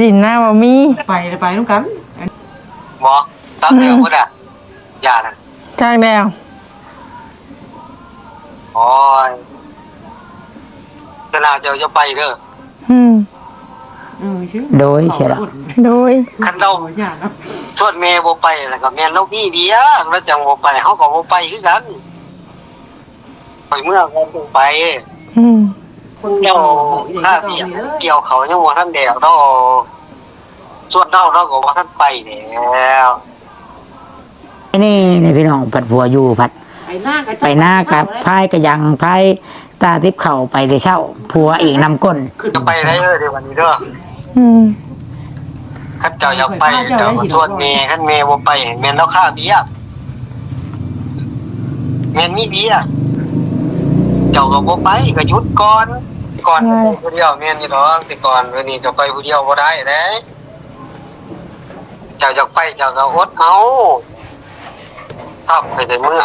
ດິນນາບໍ່ມີ ໄປ ໄປນຳກັນ ບໍ່ ສາວແຕວ ອືມ ພຸ້ນນະ ຢ່ານະ ຈັກແລ້ວ ໂອ້ຍ ເທື່ອໜ້າເຈົ້າຢ່າໄປເດີ ອືມ ເອີ ໂດຍ ເສຍລະ ໂດຍ ຄັນລາວ ໂອ້ຍ ຢ່ານະ ຊວນແມ່ບໍ່ໄປ ແລ້ວກໍແມ່ນລາວມີວຽກ ລາວຈັ່ງບໍ່ໄປ ເຮົາກໍບໍ່ໄປຄືກັນ. ຂ້ອຍເມືອກ່ອນຈຶ່ງໄປ ອືມ ເຈົ້າຂ້າວຽກກ່ຽວເຂົ້າຍັງບໍ່ທັນແລ້ວດອກ ສ່ວນເຮົາ ເຮົາກໍບໍ່ທັນໄປແລ້ວ ນີ້ ນີ້ພີ່ນ້ອງ ພັດຜົວຢູ່ ພັດໄປນາກໍ ໄປນາກໍພາຍກະຍັງ ພາຍຕາຕິບເຂົ້າໄປແຕ່ເຊົ້າ ຜົວອີກນຳກົ້ນ ຈະໄປໄດ້ເດີ ເດີບັດນີ້ເດີ ອືມ ຄັນເຈົ້າຢາກໄປ ເຈົ້າກໍຊວນແມ່ ຄັນແມ່ບໍ່ໄປ ແມ່ນລາວຄາວຽກ ແມ່ນມີວຽກ ເຈົ້າກໍບໍ່ໄປ ກໍຢຸດກ່ອນ ກ່ອນກໍໄປຜູ້ດຽວ ແມ່ນຢູ່ດອກ ແຕ່ກ່ອນ ດຽວນີ້ກໍໄປຜູ້ດຽວບໍ່ໄດ້ເດ້ ເຈົ້າຢາກໄປ ເຈົ້າກໍອົດເອົາ ຖ້າຂ້ອຍໄດ້ເມືອ.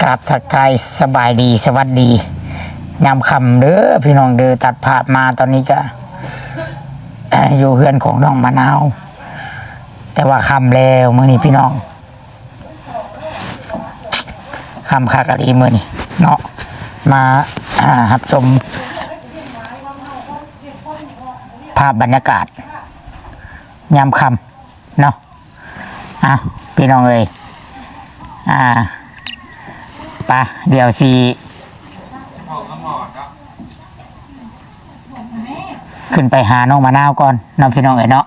ກາບທັກທາຍສະບາຍດີ ສະຫວັດດີ ຍາມຄ່ຳເດີພີ່ນ້ອງເດີ ຕັດພາບມາຕອນນີ້ກະ ຢູ່ເຮືອນຂອງນ້ອງມະນາວ ແຕ່ວ່າຄ່ຳແລ້ວມື້ນີ້ພີ່ນ້ອງ. ຄ່ຳຄັກອີ່ຫຼີມື້ນີ້ເນາະ ມາ ອ່າ ຮັບຊົມພາບບັນຍາກາດຍາມຄ່ຳເນາະ ອ່ະ ພີ່ນ້ອງເອີຍ ອ່າ ໄປ ດຽວຊິ ຂຶ້ນໄປຫານ້ອງມະນາວກ່ອນເນາະ ພີ່ນ້ອງເອີຍເນາະ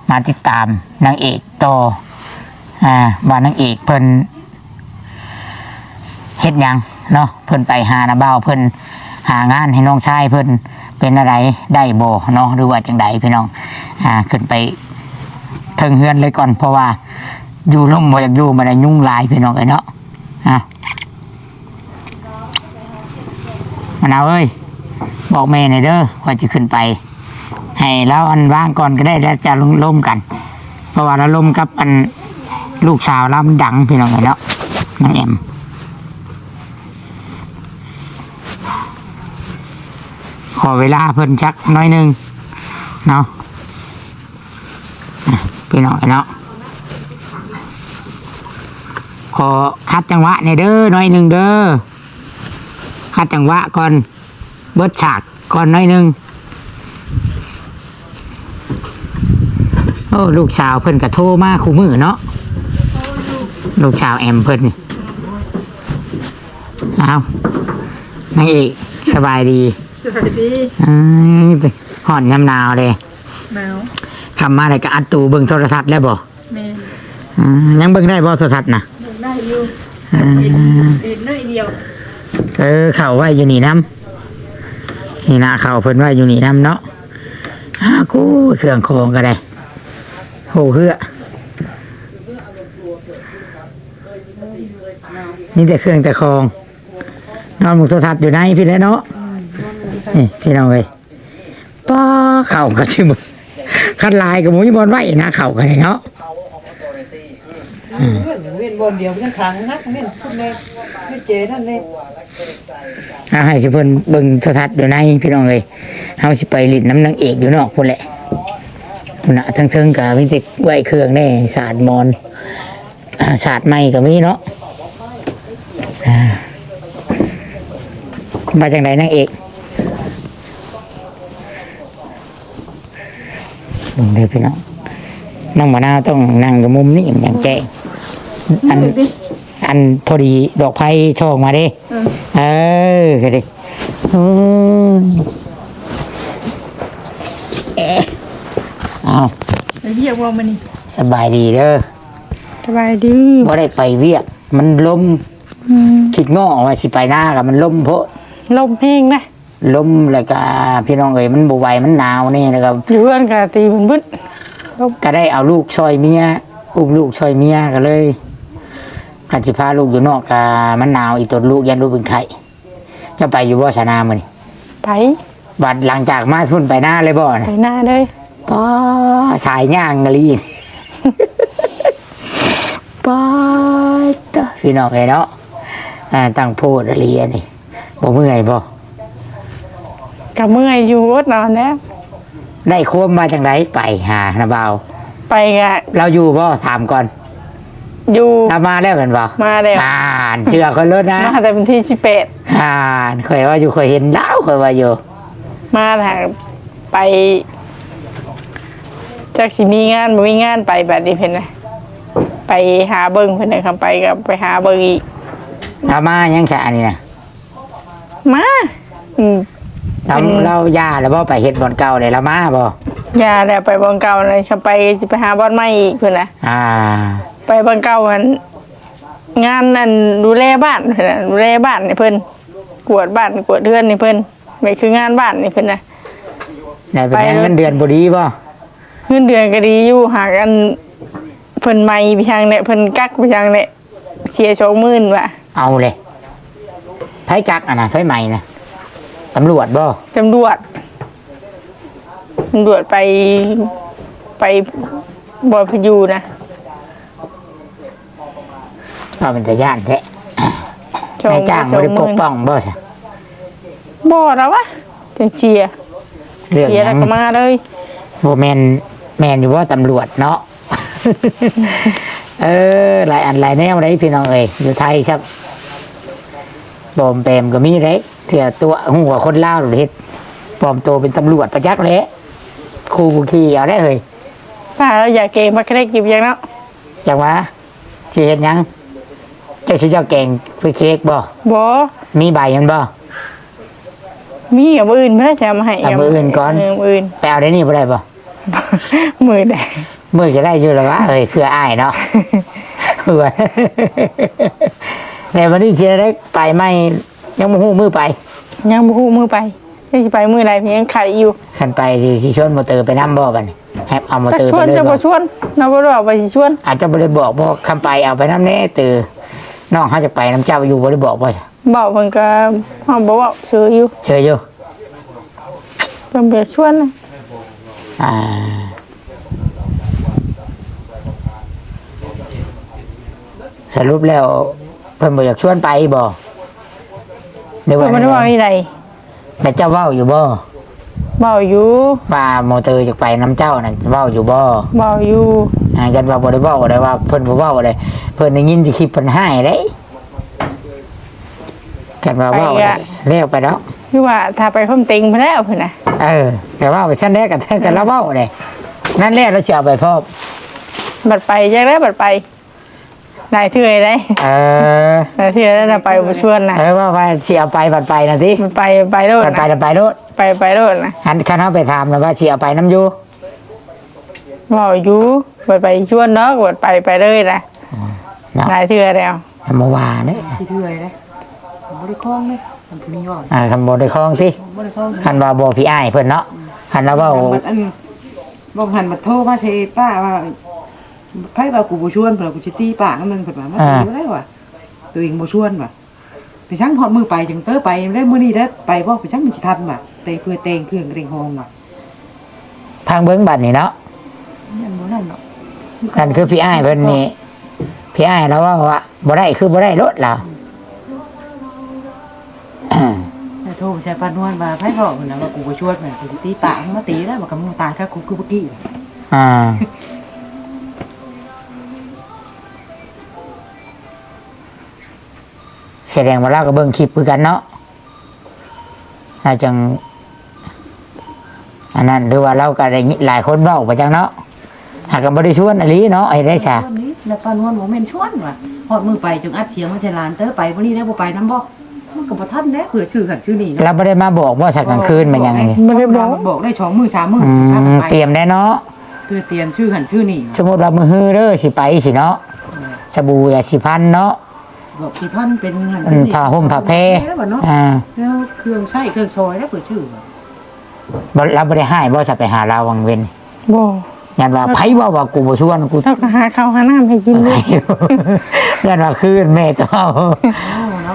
ມາຕິດຕາມນາງເອກຕໍ່ ອ່າ ວ່ານາງເອກເພິ່ນເຮັດຫຍັງເນາະ ເພິ່ນໄປຫານະບ່າວເພິ່ນ ຫາງານໃຫ້ນ້ອງຊາຍເພິ່ນເປັນແນວໃດ ໄດ້ບໍ່ເນາະ ຫຼືວ່າຈັ່ງໃດພີ່ນ້ອງ ອ່າ ຂຶ້ນໄປເທິງເຮືອນເລີຍກ່ອນ ເພາະວ່າຢູ່ລົມບໍ່ຢາກຢູ່ ບໍ່ໄດ້ຍຸງຫຼາຍ ພີ່ນ້ອງເອີຍເນາະ ອ່າ. ມະນາວເອີຍ ບອກແມ່ແດ່ເດີ ຂ້ອຍຈະຂຶ້ນໄປ ໃຫ້ລາວອັນວາງກ່ອນກໍໄດ້ ແລ້ວຈະລົມກັນ ເພາະວ່າລາວລົມກັບອັນລູກສາວລາວມັນດັງ ພີ່ນ້ອງເອີຍເນາະ ນາງແອມ ຂໍເວລາເພິ່ນຈັກໜ້ອຍໜຶ່ງເນາະ. ອ່ະ ພີ່ນ້ອງເນາະ ຂໍຂັດຈັງຫວະແດ່ເດີ ໜ້ອຍໜຶ່ງເດີ ຂັດຈັງຫວະກ່ອນ ເບິດສາກກ່ອນໜ້ອຍໜຶ່ງ. ໂອ້ ລູກສາວເພິ່ນກະໂທມາຄູ່ມື້ເນາະ ລູກສາວແອມເພິ່ນນີ້. ອ້າວ ນາງເອກ ສະບາຍດີ. ສະບາຍດີ. ອືມ ຮ້ອນຍາມໜາວເດ້. ໜາວ. ຄ່ຳມາແລ້ວກະອັດຕູ້ເບິ່ງໂທລະທັດແລ້ວບໍ່? ແມ່ນ. ອືມ ຍັງເບິ່ງໄດ້ບໍ່ໂທລະທັດນະ? ເບິ່ງໄດ້ຢູ່. ອືມ ເຫັນໜ້ອຍດຽວ. ເອີ ເຂົ້າໄວ້ຢູ່ນີ້ນຳ ນີ້ນະ ເຂົ້າເພິ່ນໄວ້ຢູ່ນີ້ນຳເນາະ. ອ້າ ກູ ເຄື່ອງຂອງກໍໄດ້ ໂຫ ເຮືອ ມີແຕ່ເຄື່ອງແຕ່ຂອງ. ນອນເບິ່ງໂທລະທັດຢູ່ໃນພີ້ແຫຼະເນາະ. ນີ້ພີ່ນ້ອງເອີຍ ປ້າ ເຂົ້າກໍຊິ ຄັນຫຼາຍກໍບໍ່ມີບ່ອນໄວ້ນະ ເຂົ້າກໍໄດ້ເນາະ. ອືມ ເວົ້ນບ່ອນດຽວຍັງຂັງນັກ ເວັ້ນພຸ້ນແດ່ ເຮັດເຈນັ້ນແດ່. ເອົາໃຫ້ຊຸເພິ່ນເບິ່ງໂທລະທັດຢູ່ໃນພີ່ນ້ອງເອີຍ ເຮົາຊິໄປຫຼິ້ນນຳນາງເອກຢູ່ນອກພຸ້ນແຫຼະ. ພຸ້ນນະ ເທິງໆກໍມີແຕ່ໄວ້ເຄື່ອງແດ່ ສາດໝອນ ອ່າ ສາດໃໝ່ກໍມີເນາະ. ອ່າ ວ່າຈັ່ງໃດນາງເອກ? ເບິ່ງເດີພີ່ນ້ອງ ນ້ອງມະນາວຕ້ອງນັ່ງຢູ່ມຸມນີ້ມັນຈັ່ງແຈ້ງ. ອັນ ອັນ ພໍດີດອກໄຟສ່ອງມາເດ້. ເອີ ເອີ ກໍດີ. ໂອ້ຍ ເອົາ ໄປວຽກບໍ່ມື້ນີ້? ສະບາຍດີເດີ. ສະບາຍດີ. ບໍ່ໄດ້ໄປວຽກ ມັນລົມ. ອືມ ຄິດງໍ້ວ່າຊິໄປນາ ກໍມັນລົມໂພດ. ລົມແຮງນະ. ລົມ ແລ້ວກໍພີ່ນ້ອງເອີຍ ມັນບໍ່ໄຫວ ມັນໜາວແດ່ ແລ້ວກໍຢູ່ເຮືອນກໍຕີບຶດໆ. ກໍໄດ້ເອົາລູກຊ່ອຍເມຍ ອຸ້ມລູກຊ່ອຍເມຍ ກໍເລີຍ ຄັນຊິພາລູກຢູ່ນອກກໍມັນໜາວ ອີ່ຕົນລູກ ຢ້ານລູກເປັນໄຂ້. ເຈົ້າໄປຢູ່ບໍ່ຊະນາມື້ນີ້? ໄປ. ບັດຫຼັງຈາກມາພຸ້ນໄປນາເລີຍບໍ່? ໄປນາເລີຍ. ປ້າ ສາຍຍ່າງອີ່ຫຼີ. ປາດເຕີ ພີ່ນ້ອງເອີຍເນາະ ອ່າ ຕັ້ງໂພດອີ່ຫຼີອັນນີ້ ບໍ່ເມື່ອຍບໍ່? ກໍເມື່ອຍຢູ່ ອົດເອົາແຫຼະ. ໄດ້ຄວາມວ່າຈັ່ງໃດ ໄປຫານາບ່າວ? ໄປກະ ລາວຢູ່ບໍ່? ຖາມກ່ອນ. ຢູ່. ລາວມາແລ້ວແມ່ນບໍ່? ມາແລ້ວ. ອ່ານ ເຊື່ອຂ້ອຍໂລດນະ ມາແຕ່ວັນທີສິບແປດ. ອ່ານ ຂ້ອຍວ່າຢູ່ ຂ້ອຍເຫັນລາວ ຂ້ອຍວ່າຢູ່ ມາຖ້າໄປ ຈັກຊິມີງານບໍ່ມີງານໄປ ບາດນີ້ເພິ່ນນະ ໄປຫາເບິ່ງເພິ່ນນະ ຄັນໄປກໍໄປຫາເບິ່ງອີກ. ລາວມາຫຍັງຊະອັນນີ້ນະ? ມາ ອືມ ລາວ ເພິ່ນ ລາວຢ່າແລ້ວບໍ່? ໄປເຮັດບ່ອນເກົ່າແລ້ວ ລາວມາບໍ່? ຢ່າແລ້ວ ໄປບ່ອນເກົ່າແລ້ວ ຄັນໄປຊິໄປຫາບ່ອນໃໝ່ອີກເພິ່ນນະ. ອ່າ ໄປບ່ອນເກົ່າຫັ້ນ ງານອັນດູແລບ້ານເພິ່ນນະ ດູແລບ້ານໃຫ້ເພິ່ນ ກວດບ້ານກວດເຮືອນໃຫ້ເພິ່ນ ແມ່ນຄືງານບ້ານນີ້ເພິ່ນນະ. ໄດ້ເປັນຫຍັງ ໄປໂລດ. ເງິນເດືອນບໍ່ດີບໍ່? ເງິນເດືອນກໍດີຢູ່ ຫາກອັນເພິ່ນໄໝໄປທາງແຫຼະ ເພິ່ນກັກໄປທາງແຫຼະ ເສຍສອງໝື່ນວ່າ. ເອົາເລີຍ ໃຜກັກອັນນະ ໃຜໄໝນະ? ຕຳຫຼວດບໍ່? ຕຳຫຼວດ ຕຳຫຼວດໄປ ໄປບໍ່ພະຢູນະ. ວ່າເປັນຕາຢ້ານແທ້ ນາຍຈ້າງບໍ່ໄດ້ປົກປ້ອງບໍ່ຊະ? ບໍ່ລະວະ ຈັ່ງເສຍ ເລື່ອງຫຍັງ ເສຍແລ້ວກໍມາເລີຍ. ບໍ່ແມ່ນ ແມ່ນຢູ່ບໍ່ຕຳຫຼວດເນາະ? ເອີ ຫຼາຍອັນຫຼາຍແນວເດ້ພີ່ນ້ອງເອີຍ ຢູ່ໄທຊ້ຳ ປອມແປມກໍມີເດ້ ເທື່ອຕົວະຮູ້ວ່າຄົນລາວເຮັດ ປອມໂຕເປັນຕຳຫຼວດປະຈັກແຫຼະ ຂູ່ຜູ້ຂີ່ເອົາໄດ້ເຮີ້ຍ. ປ້າລາວຢາກແກງບັກເລັກຢູ່ຈັ່ງເນາະ ຈັກວ່າ ຊິເຮັດຫຍັງ? ເຈົ້າຊິເຈົ້າແກງເປັນເຄ້ກບໍ່? ບໍ່. ມີໃບມັນບໍ່? ມີ ມື້ອື່ນພຸ້ນລະ ຈະເອົາມາໃຫ້. ເອົາມື້ອື່ນກ່ອນ. ເອີ ມື້ອື່ນ. ໄປເອົາດຽວນີ້ບໍ່ໄດ້ບໍ່? ມື້ໃດ? ມື້ຈະໄດ້ຢູ່ລະວະ ເອີຍ ເພື່ອອ້າຍເນາະ. ແລ້ວວັນນີ້ຊິໄດ້ໄປໃໝ່ ຍັງບໍ່ຮູ້ມື້ໄປ. ຍັງບໍ່ຮູ້ມື້ໄປ ຈັກຊິໄປມື້ໃດ ຍັງໄຂ້ຢູ່. ຄັນໄປຊິ ຊິຊວນບໍ່ເຕີໄປນຳບໍ່ບັດນີ້? ໃຫ້ເອົາມາເຕີໄປເລີຍ. ຈະຊວນຈະບໍ່ຊວນ ເນາະ ບໍ່ໄດ້ເວົ້າວ່າຊິຊວນ. ອາດຈະບໍ່ໄດ້ບອກບໍ່ ຄຳໄປເອົາໄປນຳແດ່ເຕີ ນ້ອງເຮົາຈະໄປນຳເຈົ້າຢູ່ ບໍ່ໄດ້ບອກບໍ່? ເວົ້າເພິ່ນກໍ ເຮົາບໍ່ເວົ້າ ເຊີຍຢູ່ ເຊີຍຢູ່ ເພິ່ນບໍ່ຊວນ. ອ່າ ສະຫຼຸບແລ້ວ ເພິ່ນບໍ່ຢາກຊວນໄປບໍ່ ຫຼືວ່າ ເພິ່ນບໍ່ໄດ້ເວົ້າອີ່ໃດ? ແລ້ວເຈົ້າເວົ້າຢູ່ບໍ່? ເວົ້າຢູ່ ວ່າໂມເຕີຈະໄປນຳເຈົ້ານັ້ນ ເວົ້າຢູ່ບໍ່? ເວົ້າຢູ່. ອ່າ ຢ້ານວ່າບໍ່ໄດ້ເວົ້າ ໄດ້ວ່າເພິ່ນບໍ່ເວົ້າເດ້ ເພິ່ນໄດ້ຍິນແຕ່ຄລິບເພິ່ນຮ້າຍເດ້. ຄັນວ່າເວົ້າ ໄປກະ ແລ້ວໄປດອກ ຄືວ່າຖ້າໄປພ້ອມເຕັງພຸ້ນແລ້ວພຸ້ນນະ. ເອີ ແຕ່ເວົ້າໄປຊັ້ນແຫຼະ ກໍ ກໍລາວເວົ້າເດ້ ນັ້ນແຫຼະ ລາວຊິເອົາໄປພ້ອມ. ບັດໄປຈັກແລ້ວ ບັດໄປ ຫຼາຍເທື່ອໄດ໋. ເອີ ຫຼາຍເທື່ອແລ້ວນະ ໄປບໍ່ຊວນນະ. ເອີ ວ່າ ວ່າຊິເອົາໄປ ບັດໄປນະຕິ ໄປ ໄປໂລດ ບັດໄປນະ ໄປໂລດ ໄປ ໄປໂລດນະ. ອັນ ຄັນເຮົາໄປຖາມນະວ່າຊິເອົາໄປນຳຢູ່ ເວົ້າຢູ່ ບັດໄປຊວນດອກ ບັດໄປ ໄປເລີຍນະ. ອືມ ເນາະ ຫຼາຍເທື່ອແລ້ວ ບໍ່ວ່າເດ້ ຫຼາຍເທື່ອເດ້ ບໍ່ໄດ້ຄອງເດ້ ມັນມີເວົ້າ ອ່າ ຄັນບໍ່ໄດ້ຄອງຕິ ບໍ່ໄດ້ຄອງ. ຄັນວ່າບໍ່ພີ່ອ້າຍເພິ່ນເນາະ ອືມ ຄັນລາວເວົ້າ ອັນ ບໍ່ ຫັ້ນບັດໂທມາໃສ່ປ້າວ່າ ໃຜວ່າກູບໍ່ຊວນ ເພິ່ນວ່າກູຊິຕີປາກນຳເພິ່ນວ່າ ມາຕີ ອ່າ ຢູ່ແລ້ວວ່າ ໂຕເອງບໍ່ຊວນວ່າ ໄປສັງຮອດມື້ໄປຈັ່ງເຕີໄປແລ້ວ ມື້ນີ້ໄດ້ໄປບໍ່ ໄປສັງມັນຊິທັນວ່າ ແຕ່ເພື່ອແຕ່ງເຄື່ອງແຕ່ງຂອງວ່າ ຟັງເບິ່ງບັດນີ້ເນາະ ຍັງບໍ່ນັ້ນເນາະ. ອັນຄືພີ່ອ້າຍເພິ່ນນີ້ ພີ່ອ້າຍລາວເວົ້າວ່າບໍ່ໄດ້ຄືບໍ່ໄດ້ໂລດລາວ. ແຕ່ໂທໃສ່ປ້ານວນວ່າ ໃຜເວົ້າຫັ້ນນະວ່າ ກູບໍ່ຊວນ ແມ່ນກູຊິຕີປາກ ມາຕີແລ້ວ ວ່າກະມຶງຕາຍຄາຄຸກຄືບໍ່ກີ້. ອ່າ ສະແດງວ່າລາວກໍເບິ່ງຄລິບຄືກັນເນາະ ລາວຈັ່ງອັນນັ້ນ ຫຼືວ່າລາວກໍໄດ້ຍິນຫຼາຍຄົນເວົ້າໄປຈັ່ງເນາະ. ຫາກກໍບໍ່ໄດ້ຊວນອີ່ຫຼີເນາະ ເຮັດໄດ້ຊະ. ຊວນນີ້ ແລ້ວປ້ານວນບໍ່ແມ່ນຊວນວ່າ ຮອດມື້ໄປຈຶ່ງອັດສຽງມາໃສ່ຫຼານເຕີ ໄປມື້ນີ້ໄດ້ບໍ່ ໄປນຳບໍ່ ມັນກໍບໍ່ທັນແລ້ວ ເພື່ອຊື້ຫັ້ນຊື້ນີ້ເນາະ. ລາວບໍ່ໄດ້ມາບອກບໍ່ ສັກກາງຄືນມາຫຍັງນີ້? ບໍ່ໄດ້ບອກ ບອກໄດ້ສອງມື້ສາມມື້ ອືມ ຕຽມໄດ້ເນາະ ຄືຕຽມຊື້ຫັ້ນຊື້ນີ້. ສົມມຸດວ່າມື້ຮືເດີ ຊິໄປຊິເນາະ ອືມ ສະບູ ຢາສີຟັນເນາະ ບອກຊິພັນເປັນຫັ້ນ ອືມ ຜ້າຫົ່ມຜ້າແພ ແລ້ວເນາະ ອ່າ ແລ້ວເຄື່ອງໃຊ້ເຄື່ອງຊອຍແລ້ວເພິ່ນຊື້ ບໍ່ ລາວບໍ່ໄດ້ຮ້າຍບໍ່ ຈະໄປຫາລາວວັງເວັນ? ບໍ່ ຢ້ານວ່າໃຜເວົ້າວ່າກູບໍ່ຊວນ ກູ ລາວກໍຫາເຂົ້າຫານ້ຳໃຫ້ກິນຢູ່. ຢ້ານວ່າຄືແມ່ເຈົ້າ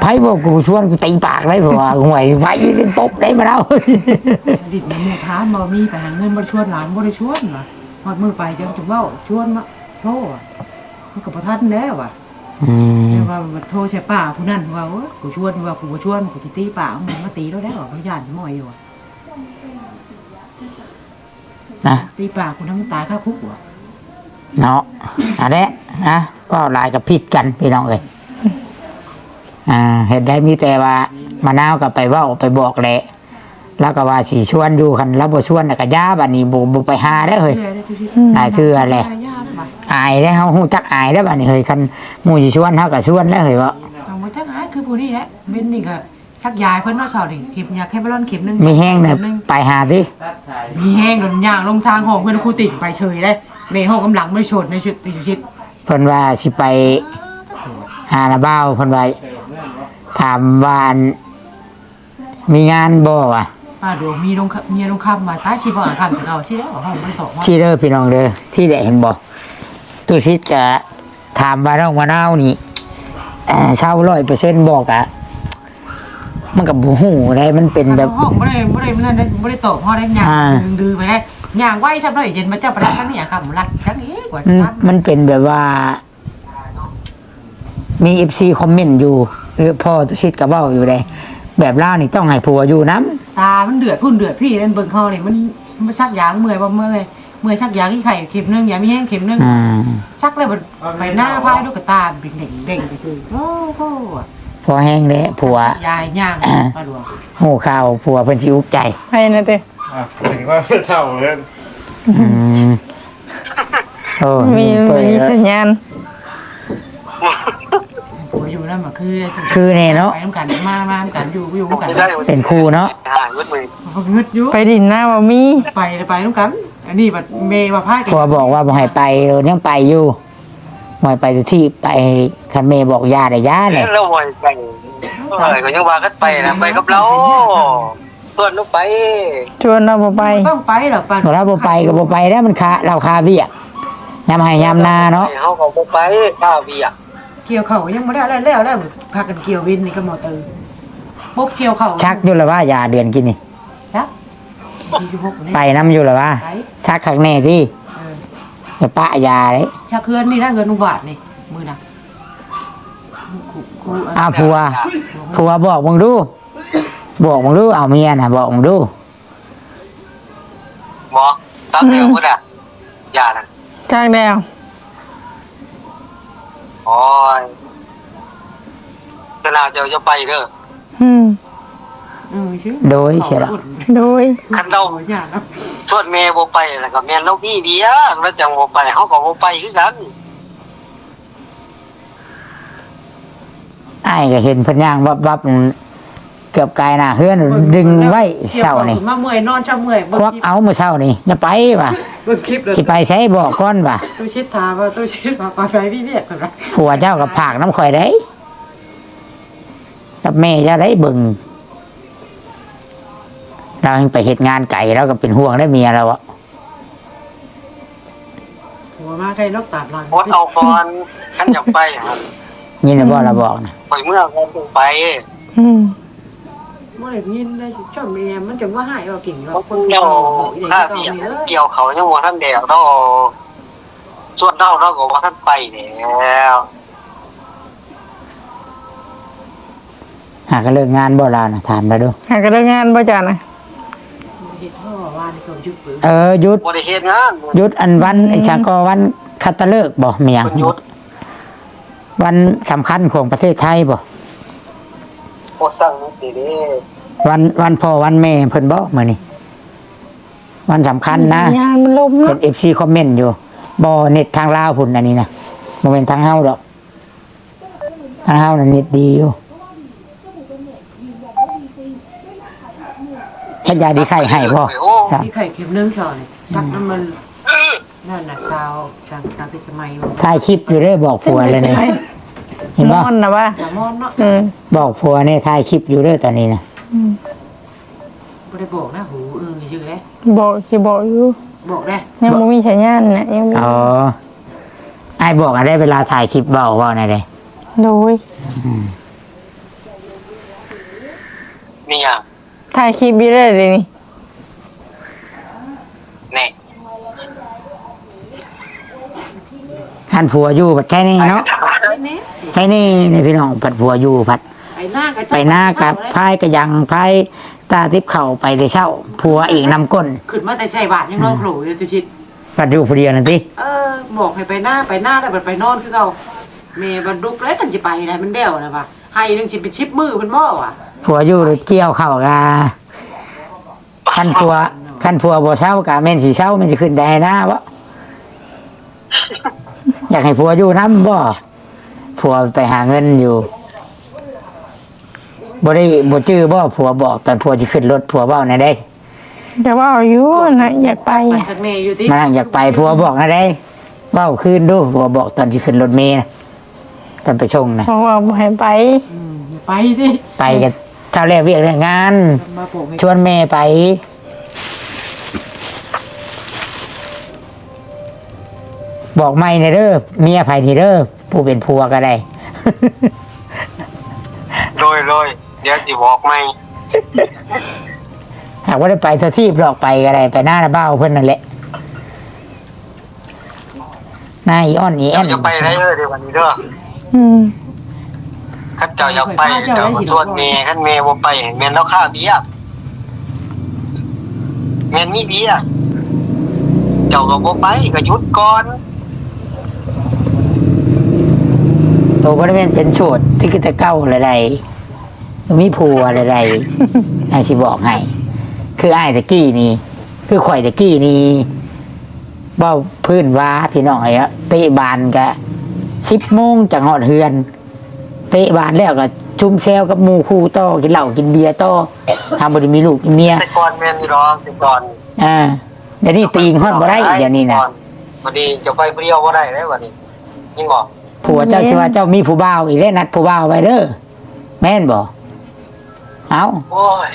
ໃຜເວົ້າກູບໍ່ຊວນ ກູຕີປາກໄດ້ ເພາະວ່າຫ້ວຍໄວເປັນປົບໄດ້ມາແລ້ວ. ດິດໝູຖາມວ່າມີໄປຫາເງິນ ບໍ່ໄດ້ຊວນຫຼານ ບໍ່ໄດ້ຊວນວ່າ ຮອດມື້ໄປຈັ່ງຈະເວົ້າຊວນເນາະ. ໂທ ມັນກໍບໍ່ທັນແລ້ວວ່າ ອືມ ແຕ່ວ່າໂທໃສ່ປ້າຜູ້ນັ້ນວ່າ ໂອ້ຍ ກູຊວນວ່າ ກູບໍ່ຊວນ ກູຊິຕີປ້າ ມາຕີໂລດແລ້ວວ່າ ຢ້ານໝໍຢູ່ວ່າ ນະ ຕີປ້າກູນຳຕາຍຄາຄຸກວ່າ ເນາະ ອັນແຫຼະ ນະ ເວົ້າຫຼາຍກໍຜິດກັນ ພີ່ນ້ອງເອີຍ ອ່າ ເຮັດໄດ້ມີແຕ່ວ່າ ມະນາວກໍໄປເວົ້າໄປບອກແຫຼະ ລາວກໍວ່າຊິຊວນຢູ່ ຄັນລາວບໍ່ຊວນແລ້ວກໍຢ່າ ບາດນີ້ບໍ່ ບໍ່ໄປຫາເດີ້ເຮີ້ຍ ອືມ ຫຼາຍເທື່ອແຫຼະ ອາຍເດ້ ເຮົາຮູ້ຈັກອາຍເດ້ບາດນີ້ເຮີ້ຍ ຄັນໝູ່ຊິຊວນເຮົາກໍຊວນແລ້ວເຮີ້ຍເນາະ ຕ້ອງຮູ້ຈັກອາຍ ຄືຜູ້ນີ້ແຫຼະ ເວັນນີ້ກໍສັກຢາໃຫ້ເພິ່ນເນາະ ເຊົ້ານີ້ ເຂັມ ຢາແຄປາລອນເຂັມໜຶ່ງ ມີແຮງນະ ເຂັມໜຶ່ງ ໄປຫາຕິ ມີແຮງໂດນຍ່າງລົງທາງຫ້ອງເພິ່ນ ຄູຕິໄປເຊີຍເດ້ ແມ່ຫ້ອງກຳລັງບໍ່ໄດ້ຊົນໃນຊຸດຕິວຊິດ ເພິ່ນວ່າຊິໄປຫານາບ່າວ ເພິ່ນວ່າ ຖາມວ່າ ອັນ ມີງານບໍ່ຫວາ ປ້າດວງມີລົງ ເມຍລົງຄຳວ່າ ຕາຍ ຊິບໍ່ອາຄຳແຕ່ເກົ່າ ຊິແລ້ວ ເຮົາບໍ່ໄດ້ຕອບ ຊິເດີພີ່ນ້ອງເດີ ທີ່ໄດ້ເຫັນບໍ່ ຕຸສິດກະຖາມວ່ານ້ອງມະນາວນີ້ ເອີ ເຊົາຮ້ອຍເປີເຊັນບໍ່ ກະ ມັນກະບໍ່ຮູ້ໃດ໋ ມັນເປັນແບບ ເຮົາບໍ່ໄດ້ ບໍ່ໄດ້ນັ້ນ ບໍ່ໄດ້ຕອບເຮົາໄດ້ ຍ່າງ ອ່າ ດຶງດືໄປໄດ້ ຍ່າງໄວຊຳເນາະ ເຢັນມາເຈົ້າປະລັດທາງນີ້ ອາຄຳລັດທາງນີ້ ກວ່າ ອືມ ມັນເປັນແບບວ່າ ມີເອັຟຊີຄອມເມັນຢູ່ ຫຼືພໍ່ຕຸສິດກໍເວົ້າຢູ່ເດ້ ແບບລາວນີ້ຕ້ອງໃຫ້ຜົວຢູ່ນຳ ຕາມັນເດືອດພຸ້ນເດືອດພີ້ ນັ້ນເບິ່ງເຮົານີ້ ມັນ ມັນສັກຢາເມື່ອຍບໍ່ເມື່ອຍ ເມື່ອຍສັກຢາທີ່ໄຂ້ເຂັມໜຶ່ງ ຢາມີແຮງເຂັມໜຶ່ງ ອາ ສັກແລ້ວມັນໄປໜ້າພາຍລູກກະຕາເດັ່ງໆໄປຊື່ ໂອ້ໂຫ ພໍແຮງແລ້ວຜົວ ຢາຍາງ ປາດວງ ຮູ້ຂ່າວຜົວເພິ່ນຊິອຸກໃຈ ໃຜນະຕິ ອ່ະ ເຖິງວ່າເຖົ້າເລີຍ ອືມ ໂອ້ ມີ ຍິງເປີດ ມີສັນຍານ ຜົວຢູ່ນຳ ຄື ຄືແນ່ເນາະ ໄປນຳກັນ ມາ ມານຳກັນ ຢູ່ ຢູ່ນຳກັນ ເປັນຄູ່ເນາະ ຫາເງິນມື້ ເພິ່ນງຶດຢູ່ ໄປດິນນາບໍ່ມີ ໄປ ໄປນຳກັນ ອັນນີ້ບັດແມ່ວ່າພາ ຜົວບອກວ່າບໍ່ໃຫ້ໄປ ຍັງໄປຢູ່ ບໍ່ໃຫ້ໄປທີ່ ໄປ ຄັນແມ່ບອກຢ່າໄດ້ຢ່າແຫຼະ ແລ້ວບໍ່ໃຫ້ໄປ ເອີ ກໍຍັງວ່າກັນໄປນະ ໄປກັບລາວ ຊວນລາວໄປ ຊວນລາວບໍ່ໄປ ຕ້ອງໄປລະ ປານ ລາວບໍ່ໄປກໍບໍ່ໄປແລ້ວ ມັນຄາ ລາວຄາວຽກ ຍາມໄຮ່ຍາມນາເນາະ ເຮົາກໍບໍ່ໄປ ຄາວຽກ ກ່ຽວເຂົ້າຍັງບໍ່ແລ້ວ ແລ້ວ ແລ້ວ ແລ້ວ ພາກັນກ່ຽວເວັນນີ້ກັບມໍເຕີ ປົກກ່ຽວເຂົ້າ ຊັກຢູ່ລະວ່າ ຢາເດືອນກີ້ນີ້ ຊັກ ໄປນຳຢູ່ລະວ່າ ໄປ ຊັກຄັກແນ່ຕິ ເອີ ຢ່າປະຢາເດ້ ຊັກເຮືອນນີ້ນະ ເຮືອນອຸບາດນີ້ ມື້ນະ ອ່າ ຜົວ ຜົວບອກເບິ່ງດູ ບອກເບິ່ງດູ ເອົາເມຍນະ ບອກເບິ່ງດູ ບໍ່ ຊັກແລ້ວພຸ້ນນະ ຢານະ ຊັກແລ້ວ ໂອ້ຍ ເທື່ອໜ້າເຈົ້າຢ່າໄປເດີ ອືມ ເອີ ໂດຍ ເສຍລະ ໂດຍ ຄັນລາວ ໂອ້ຍ ຢ່ານະ ຊວນແມ່ບໍ່ໄປ ແລ້ວກໍແມ່ນລາວມີວຽກ ລາວຈັ່ງບໍ່ໄປ ເຮົາກໍບໍ່ໄປຄືກັນ. ອ້າຍກໍເຫັນເພິ່ນຍ່າງວັບໆ ເກືອບກາຍໜ້າເຮືອນ ດຶງໄວ້ເຊົ້ານີ້ ມາເມື່ອຍນອນຊະເມື່ອຍ ເບິ່ງຄລິບ ຄວັກເອົາມື້ເຊົ້ານີ້ ຢ່າໄປວ່າ ເບິ່ງຄລິບ ຊິໄປໃສບອກກ່ອນວ່າ ຕູ້ຊິດຖາມວ່າ ຕູ້ຊິດວ່າໄປ ໄປມີວຽກ ເພິ່ນວ່າ ຜົວເຈົ້າກໍພາກນຳຂ້ອຍໄດ໋ ກັບແມ່ເຈົ້າໄດ້ເບິ່ງ ລາວຍັງໄປເຮັດງານໄກ ລາວກໍເປັນຫ່ວງໄດ້ເມຍລາວອະ. ຜົວມາໃກ້ນອກຕາມຫຼັງ ອົດເອົາກ່ອນ ຄັນຢາກໄປຫັ້ນ ຍິນແລ້ວບໍ່ລາວບອກນະ ຂ້ອຍເມືອກ່ອນຈຶ່ງໄປ ອືມ ບໍ່ໄດ້ຍິນໄດ້ ຊ່ອນແມ່ມັນຈະມາຮ້າຍວ່າເກັ່ງວ່າຄົນເຮົາ ຂ້າວຽກກ່ຽວເຂົ້າຍັງບໍ່ທັນແລ້ວດອກ ສ່ວນເຮົາ ເຮົາກໍບໍ່ທັນໄປແລ້ວ. ຫາກໍເລີກງານບໍ່ລາວນະ ຖາມລາວດູ ຫາກໍເລີກງານບໍ່ເຈົ້ານະ ເອີ ຢຸດ ບໍ່ໄດ້ເຮັດງານ ຢຸດອັນວັນ ອືມ ອີຫຍັງກໍວັນຄັດຕະເລີກບໍ່ ແມ່ນຫຍັງ ວັນຢຸດ ວັນສຳຄັນຂອງປະເທດໄທບໍ່ ບໍ່ສັ່ງນີ້ຕິເດ້ ວັນ ວັນພໍ່ວັນແມ່ເພິ່ນບໍ່ມື້ນີ້ ວັນສຳຄັນນະ ສັນຍານມັນລົ້ມເນາະ ເປັນເອັຟຊີຄອມເມັນຢູ່ ບໍ່ ເນັດທາງລາວພຸ້ນ ອັນນີ້ນະ ບໍ່ແມ່ນທາງເຮົາດອກ. ທາງເຮົານັ້ນເນັດດີຢູ່ ໃຊ້ຢາດີໄຂ້ໃຫ້ບໍ່? ໂອ້ ດີໄຂ້ເຂັມໜຶ່ງຊອຍ ສັກນຳມັນ ນັ້ນນະ ຊາວ ຊາວ ຊາວເປັນສະໄໝ ຖ່າຍຄລິບຢູ່ເດີ ບອກຜົວເລີຍນີ້ ເຫັນບໍ່? ສະໝອນນະວ່າ ສະໝອນເນາະ ເອີ ບອກຜົວນີ້ ຖ່າຍຄລິບຢູ່ເດີຕອນນີ້ນະ ອືມ ບໍ່ໄດ້ບອກນະ ຫູອຶ່ງຊື່ເດ້ ບອກ ຊິບອກຢູ່ ບອກເດ້ ຍັງບໍ່ມີສັນຍານນະ ຍັງບໍ່ມີ ອໍ ອ້າຍບອກໃຫ້ໄດ້ ເວລາຖ່າຍຄລິບເວົ້າ ເວົ້າແນວໃດ? ໂດຍ ອືມ ມີຫຍັງ? ຖ່າຍຄລິບຢູ່ເດີດຽວນີ້ ແນ່ ເ ຄັນຜົວຢູ່ພັດໃຄແນ່ເນາະ ໃຄແນ່ ໃຄແນ່ນີ້ພີ່ນ້ອງ ພັດຜົວຢູ່ພັດ ໄປນາກໍ ໄປນາກໍພາຍກະຍັງ ພາຍຕາຕິບເຂົ້າໄປແຕ່ເຊົ້າ ຜົວເອງນຳກົ້ນ ຂຶ້ນມາແຕ່ໃສ່ບາດຍັງຮ້ອງໂຄຢູ່ຕຸຊິດ ພັດຢູ່ຜູ້ດຽວນັ້ນຕິ ເອີ ບອກໃຫ້ໄປນາ ໄປນາແລ້ວບັດໄປນອນຄືເກົ່າ ແມ່ບັດລຸກແລ້ວຈັ່ງຊິໄປໄດ້ ມັນແລ້ວແລ້ວວ່າ ໄຮ່ໜຶ່ງຊິເປັນສິບມື້ພຸ້ນບໍ່ວະ ຜົວຢູ່ແລ້ວກ່ຽວເຂົ້າກະ ຄັນຜົວ ຄັນຜົວບໍ່ເຊົາກະແມ່ນຊິເຊົາ ແມ່ນຊິຂຶ້ນແຕ່ໄຮ່ນາບໍ? ຢາກໃຫ້ຜົວຢູ່ນຳບໍ? ຜົວໄປຫາເງິນຢູ່ ບໍ່ໄດ້ ບໍ່ຈື່ບໍ? ຜົວບອກຕອນຜົວຊິຂຶ້ນລົດ ຜົວເວົ້າແນວໃດ? ກະເວົ້າຢູ່ນະ ຢາກໄປ ມັນຢາກໄປ ຜົວບອກແນວໃດ? ເວົ້າຄືນດູ ຜົວບອກຕອນຊິຂຶ້ນລົດເມນະ ຕອນໄປສົ່ງນະ ເພາະວ່າບໍ່ໃຫ້ໄປ ອືມ ຢ່າໄປຕິ ໄປກໍຖ້າແລ້ວວຽກແລ້ວງານ ມາບອກໃຫ້ ຊວນແມ່ໄປ ບອກໃໝ່ແດ່ເດີ ເມຍໃຜນີ້ເດີ ຜູ້ເປັນຜົວກໍໄດ້ ໂດຍ ໂດຍ ດຽວຊິບອກໃໝ່ ຫາກບໍ່ໄດ້ໄປທະວີບດອກ ໄປກໍໄດ້ ໄປນານະບ່າວເພິ່ນນັ້ນແຫຼະ. ນາອີອ່ອນອີແອ່ນ ເຈົ້າຈະໄປໄດ້ເດີ ເດ ບັດນີ້ເດີ ອືມ ຄັນເຈົ້າຢາກໄປ ເຈົ້າກໍຊວນແມ່ ຄັນແມ່ບໍ່ໄປ ແມ່ນລາວຄາເບຍ ແມ່ນມີເບຍ ເຈົ້າກໍບໍ່ໄປ ກໍຢຸດກ່ອນ ໂຕບໍ່ໄດ້ແມ່ນເປັນໂສດທີ່ຄືແຕ່ເກົ່າແລ້ວໃດ ມີຜົວແລ້ວໃດ ອ້າຍຊິບອກໃຫ້ ຄືອ້າຍຕະກີ້ນີ້ ຄືຂ້ອຍຕະກີ້ນີ້ ເວົ້າພື້ນວ່າພີ່ນ້ອງເອີຍ ເຕະບານກະສິບໂມງຈັ່ງຮອດເຮືອນ ເຕະບານແລ້ວກະຊຸມແຊວກັບໝູ່ຄູ່ຕໍ່ ກິນເຫຼົ້າກິນເບຍຕໍ່ ຫາບໍ່ໄດ້ມີລູກມີເມຍ ແຕ່ກ່ອນແມ່ນຢູ່ດອກ ແຕ່ກ່ອນ ອ່າ ດຽວນີ້ຕີງຮອດບໍ່ໄດ້ ດຽວນີ້ນະ ແຕ່ກ່ອນ ບັດນີ້ຈະໄປຜູ້ດຽວບໍ່ໄດ້ເດ້ບັດນີ້ ຍິນບໍ່? ຜົວເຈົ້າຊິວ່າເຈົ້າມີຜູ້ບ່າວອີກແລ້ວ ນັດຜູ້ບ່າວໄວ້ເດີ ແມ່ນບໍ່? ເອົ້າ ໂອ້ຍ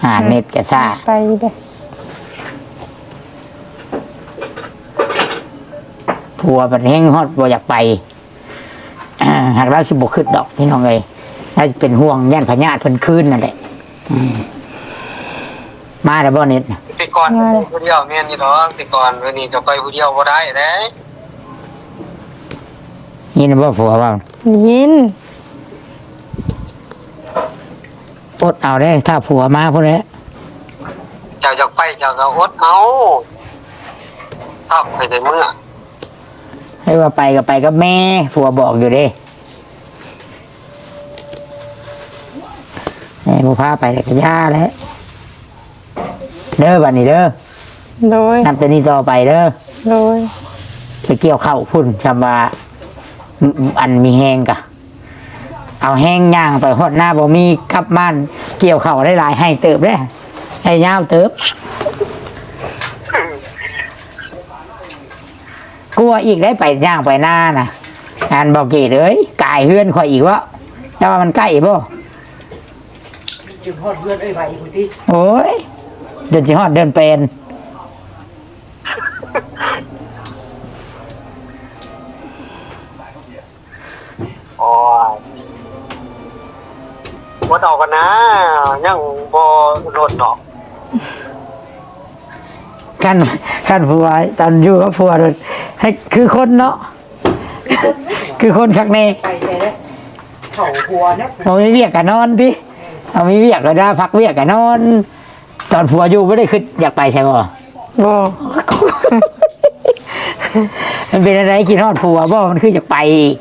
ຫາເນັດກະຊ້າ ໄປເດີ ຜົວບັດແຮງຮອດບໍ່ຢາກໄປ ຫາກລາວຊິບໍ່ຄິດດອກພີ່ນ້ອງເອີຍ ລາວຊິເປັນຫ່ວງຢ້ານພະຍາດເພິ່ນຄືນນັ້ນແຫຼະ ອືມ ມາແລ້ວບໍ່ເນັດ? ແຕ່ກ່ອນ ມາແລ້ວ ໄປຜູ້ດຽວ ແມ່ນຢູ່ດອກ ແຕ່ກ່ອນ ດຽວນີ້ຈະໄປຜູ້ດຽວບໍ່ໄດ້ເດ້ ຍິນບໍ່ຜົວເວົ້າ? ໄດ້ຍິນ. ອົດເອົາເດ້ ຖ້າຜົວມາພຸ້ນແຫຼະ ເຈົ້າຢາກໄປເຈົ້າກໍອົດເອົາ ຖ້າໄປແຕ່ເມືອ ໃຫ້ວ່າໄປກໍໄປກັບແມ່ ຜົວບອກຢູ່ເດ້ ແມ່ບໍ່ພາໄປແລ້ວກໍຢ່າແຫຼະ ເດີ ບັດນີ້ເດີ ໂດຍ ນັບແຕ່ນີ້ຕໍ່ໄປເດີ ໂດຍ ໄປກ່ຽວເຂົ້າພຸ້ນ ຄຳວ່າ ອັນມີແຮງກະ ເອົາແຮງຍ່າງໄປຮອດນາບໍ່ມີ ກັບບ້ານກ່ຽວເຂົ້າໄດ້ຫຼາຍໄຮ່ເຕີບເດ້ ໄຮ່ຍາວເຕີບ ກົວອີກໄດ້ໄປຍ່າງໄປນານະ ອັນບໍ່ເກດເອີຍ ກາຍເຮືອນຂ້ອຍອີກເວາະ ເຈົ້າວ່າມັນໃກ້ບໍ່? ຈົນຮອດເຮືອນເອີຍໄວພຸ້ນຕິ ໂອ້ຍ ຈົນຊິຮອດເດືອນແປນ ໂອ້ຍ ບໍ່ເອົາກັນນາ ຍັງບໍ່ລົດດອກ ຄັນ ຄັນຜົວ ຕອນຢູ່ກັບຜົວໂດດ ໃຫ້ຄືຄົນເນາະ ຄືຄົນຄັກແນ່ ໄປໃສແລ້ວ ເຂົ້າຄົວແລ້ວ ເຮົາມີວຽກກໍນອນຕິ ເຮົາມີວຽກກໍໄດ້ ພັກວຽກກໍນອນ ຕອນຜົວຢູ່ບໍ່ໄດ້ຄິດຢາກໄປໃສບໍ່? ບໍ່ ມັນເປັນຈັ່ງໃດ ຄິດຮອດຜົວບໍ່? ມັນຄືຢາກໄປອີກ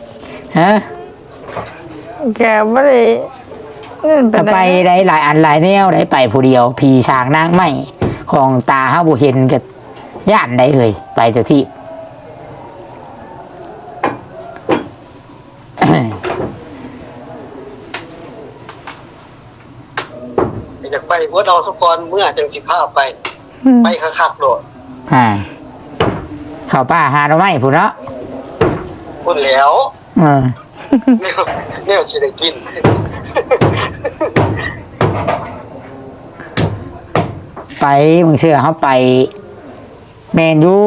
ຮະ? ກະບໍ່ໄດ້ ມັນເປັນ ກະໄປໄດ້ຫຼາຍອັນຫຼາຍແນວ ໄດ້ໄປຜູ້ດຽວ ຜີສາງນາງໄມ້ ຂອງຕາເຮົາບໍ່ເຫັນ ກະຢ້ານໄດ໋ເຮີ້ຍ ໄປຕົວທີບ. ຢາກໄປ ອວດເອົາສາກ່ອນ ເມື່ອຈັ່ງຊິພາໄປ ອືມ ໄປຄັກໆໂລດ ອ່າ ເຂົ້າປ່າຫາໜໍ່ໄມ້ພຸ້ນເນາະ ພຸ້ນແຫຼ້ວ ເອີ ແນວ ແນວຊິໄດ້ກິນ ໄປ ບາງເທື່ອເຮົາໄປ ແມ່ນຢູ່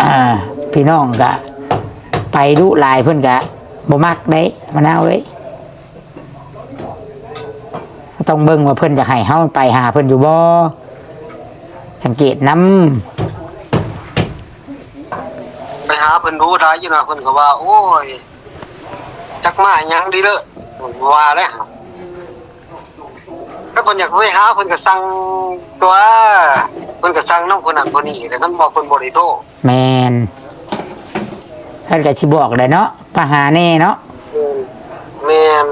ອ່າ ພີ່ນ້ອງກະໄປດຸຫຼາຍ ເພິ່ນກະບໍ່ມັກເດ້ ມະນາວເອີຍ ກໍຕ້ອງເບິ່ງວ່າເພິ່ນຢາກໃຫ້ເຮົາໄປຫາເພິ່ນຢູ່ບໍ່ ເ ສັງເກດນຳ. ໄປຫາເພິ່ນດູຫຼາຍຢູ່ນະ ເພິ່ນກໍວ່າ ໂອ້ຍ ຈັກມາຫຍັງດີເດີ ວ່າແຫຼະ. ຖ້າເພິ່ນຢາກໄປຫາ ເພິ່ນກໍສັ່ງຕົວະ ເພິ່ນກໍສັ່ງນຳຄົນນັ້ນຄົນນີ້ ແຕ່ຄັນບໍ່ ເພິ່ນບໍ່ໄດ້ໂທ. ແມ່ນ ເພິ່ນກໍຊິບອກແຫຼະເນາະ ໄປຫາແດ່ເນາະ. ແມ່ນ ແມ່ນ.